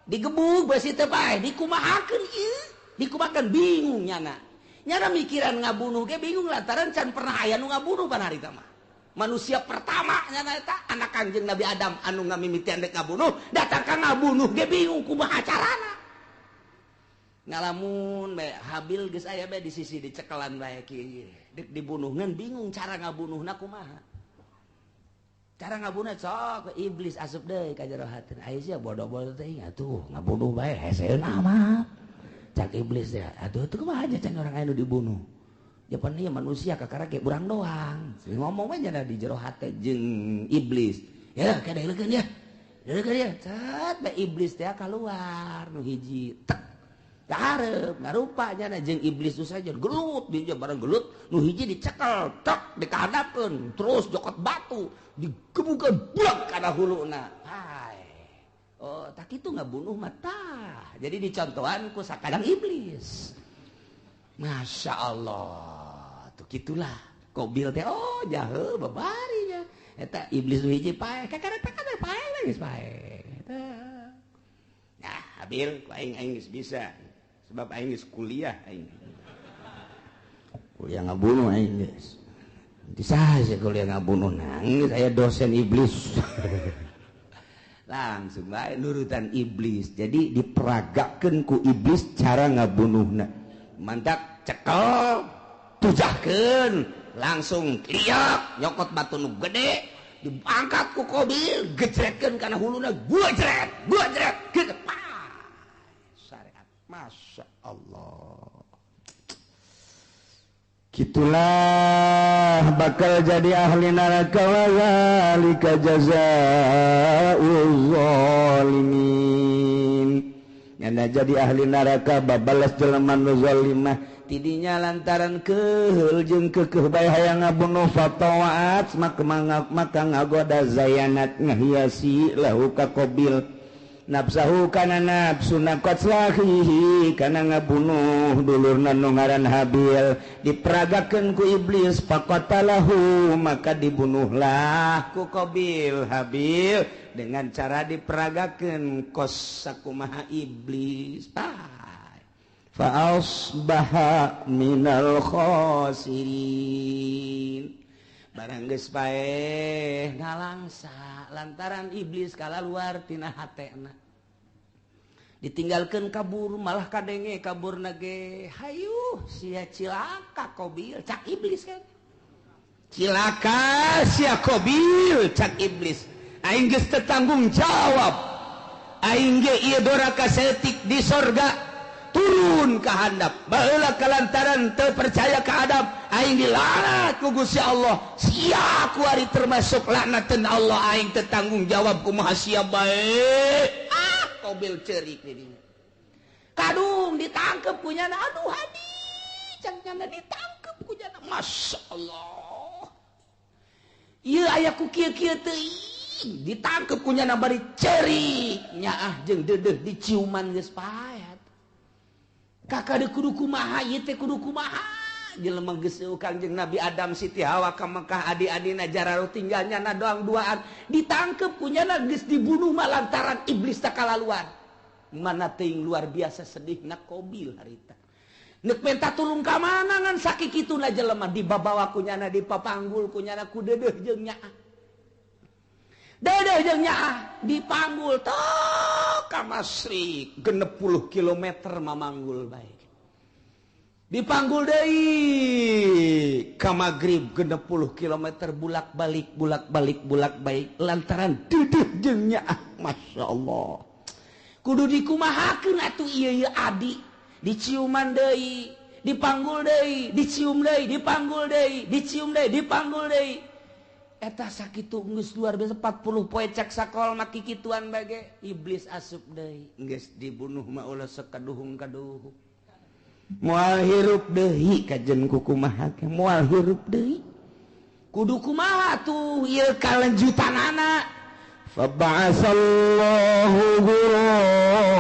digebug beusi teu paeh dikumahakeun ieu dikumahakeun bingung nyana nyana mikiran ngabunuh ge bingung lantaran can pernah aya nu ngabunuh pan harita mah. Manusia pertama nyana eta anak Kangjeng Nabi Adam anu ngamimitian dek ngabunuh datang ka ngabunuh ge bingung kumaha carana ngalamun bae Habil geus aya bae di sisi dicekelan bae kieu dek dibunuh ngan bingung cara ngabunuhna kumaha cara ngabunuh sok iblis asup deui ka jero hatina aya sia bodoh-bodoh teh atuh ngabunuh bae heseun amat cak iblis teh atuh teu kumaha aja can urang aya nu dibunuh japan ieu manusia kakara ge urang doang ngomong we nya di jero hate jeung iblis ya kadeulekeun ya deulekeun ya cat bae iblis teh kaluar nu hiji tek kahareup ngarupa nya jeung iblis nu saja gelut dia bareng gelut nu hiji dicekel tek dikahadapkeun terus jokot batu digebukeun blek kana huluna hai oh tak kitu ngabunuh mah tah jadi dicontohan ku sakadang iblis. Masya Allah tuh gitulah Kobil teh oh jahe babarinya eta iblis nu hiji paeh kakara teh paeh geus paeh eta nah Habil ku aing aing geus bisa sebab aing geus kuliah aing kuliah ngabunuh aing geus bisa sih kuliah ngabunuh nangis aya dosen iblis langsung bae nurutan iblis jadi diperagakeun ku iblis cara ngabunuhna mantak cekel tujahkeun langsung liak nyokot batu nu gede diangkat ku Kobil gejretkeun kana huluna gua jret gitu syariat Masya Allah gitulah bakal jadi ahli neraka wa zalika jazaa'uz zalimin. Nyana jadi ahli neraka babalas jelema nu zalimah tidinya lantaran keheul jeung keukeuh bae hayang ngabunuh fatawaat maka ngagoda zayanat ngahiasi lahu ka Qabil nafsahu kana nafsuna qatlahihi kana ngabunuh dulurna nu ngaran Habil diperagakeun ku iblis faqatalahu maka dibunuhlah ku Qabil Habil dengan cara diperagakeun kos sakumaha iblis fa asbaha minal khasirin barang geus paeh ngalangsa lantaran iblis kalaluar tina hatena ditinggalkeun kabur malah kadenge kaburna ge hayuh sia cilaka Qabil cak iblis kan cilaka sia Qabil cak iblis aing geus teu tanggung jawab aing ge ieu doraka saeutik di sorga turun ka handap baheula kalantaran teu percaya ka Adam aing dilaknat ku Gusti Allah sia kuari termasuk laknateun Allah aing teu tanggung jawab kumaha sia bae ah Qabil ceurik di dinya kadung ditangkep ku nyana aduh hadi cang nyana ditangkep ku nyana masyaallah ieu aya ku kieu-kieu teuing ditangkep ku nyana bari ceurik nyaah jeung deudeuh diciuman geus paet kakak de kudu kumaha ieu teh kudu kumaha jelema geus Kangjeng Nabi Adam Siti Hawa ka Mekah adi-adina jararo tinggal nyana doang duaan ditangkep ku nyana geus dibunuh mah lantaran iblis takalaluan mana teuing luar biasa sedihna Qabil harita neuk menta tulung ka mana ngan sakikituna jelema dibabawa ku nyana dipapanggul ku nyana ku deudeuh jeung nyaah deudeuh jeung nyaah dipanggul tok ka Masrik 60 km mamanggul bae dipanggul deui ka magrib 60 km bulak-balik bulak-balik bulak-balik lantaran deudeuh jeung nyaah masyaallah kudu dikumahakeun atuh ieu adi diciuman deui dipanggul deui dicium deui dipanggul deui dicium deui dipanggul deui eta sakitu geus luar biasa 40 poe cek sakol mah kikituan bage iblis asup deui geus dibunuh mah ulah sekaduhung-kaduhung moal hirup deui kajen ku kumaha ge moal hirup deui kudu kumaha tuh ieu kalanjutanana fa ba'asallahu ghuraban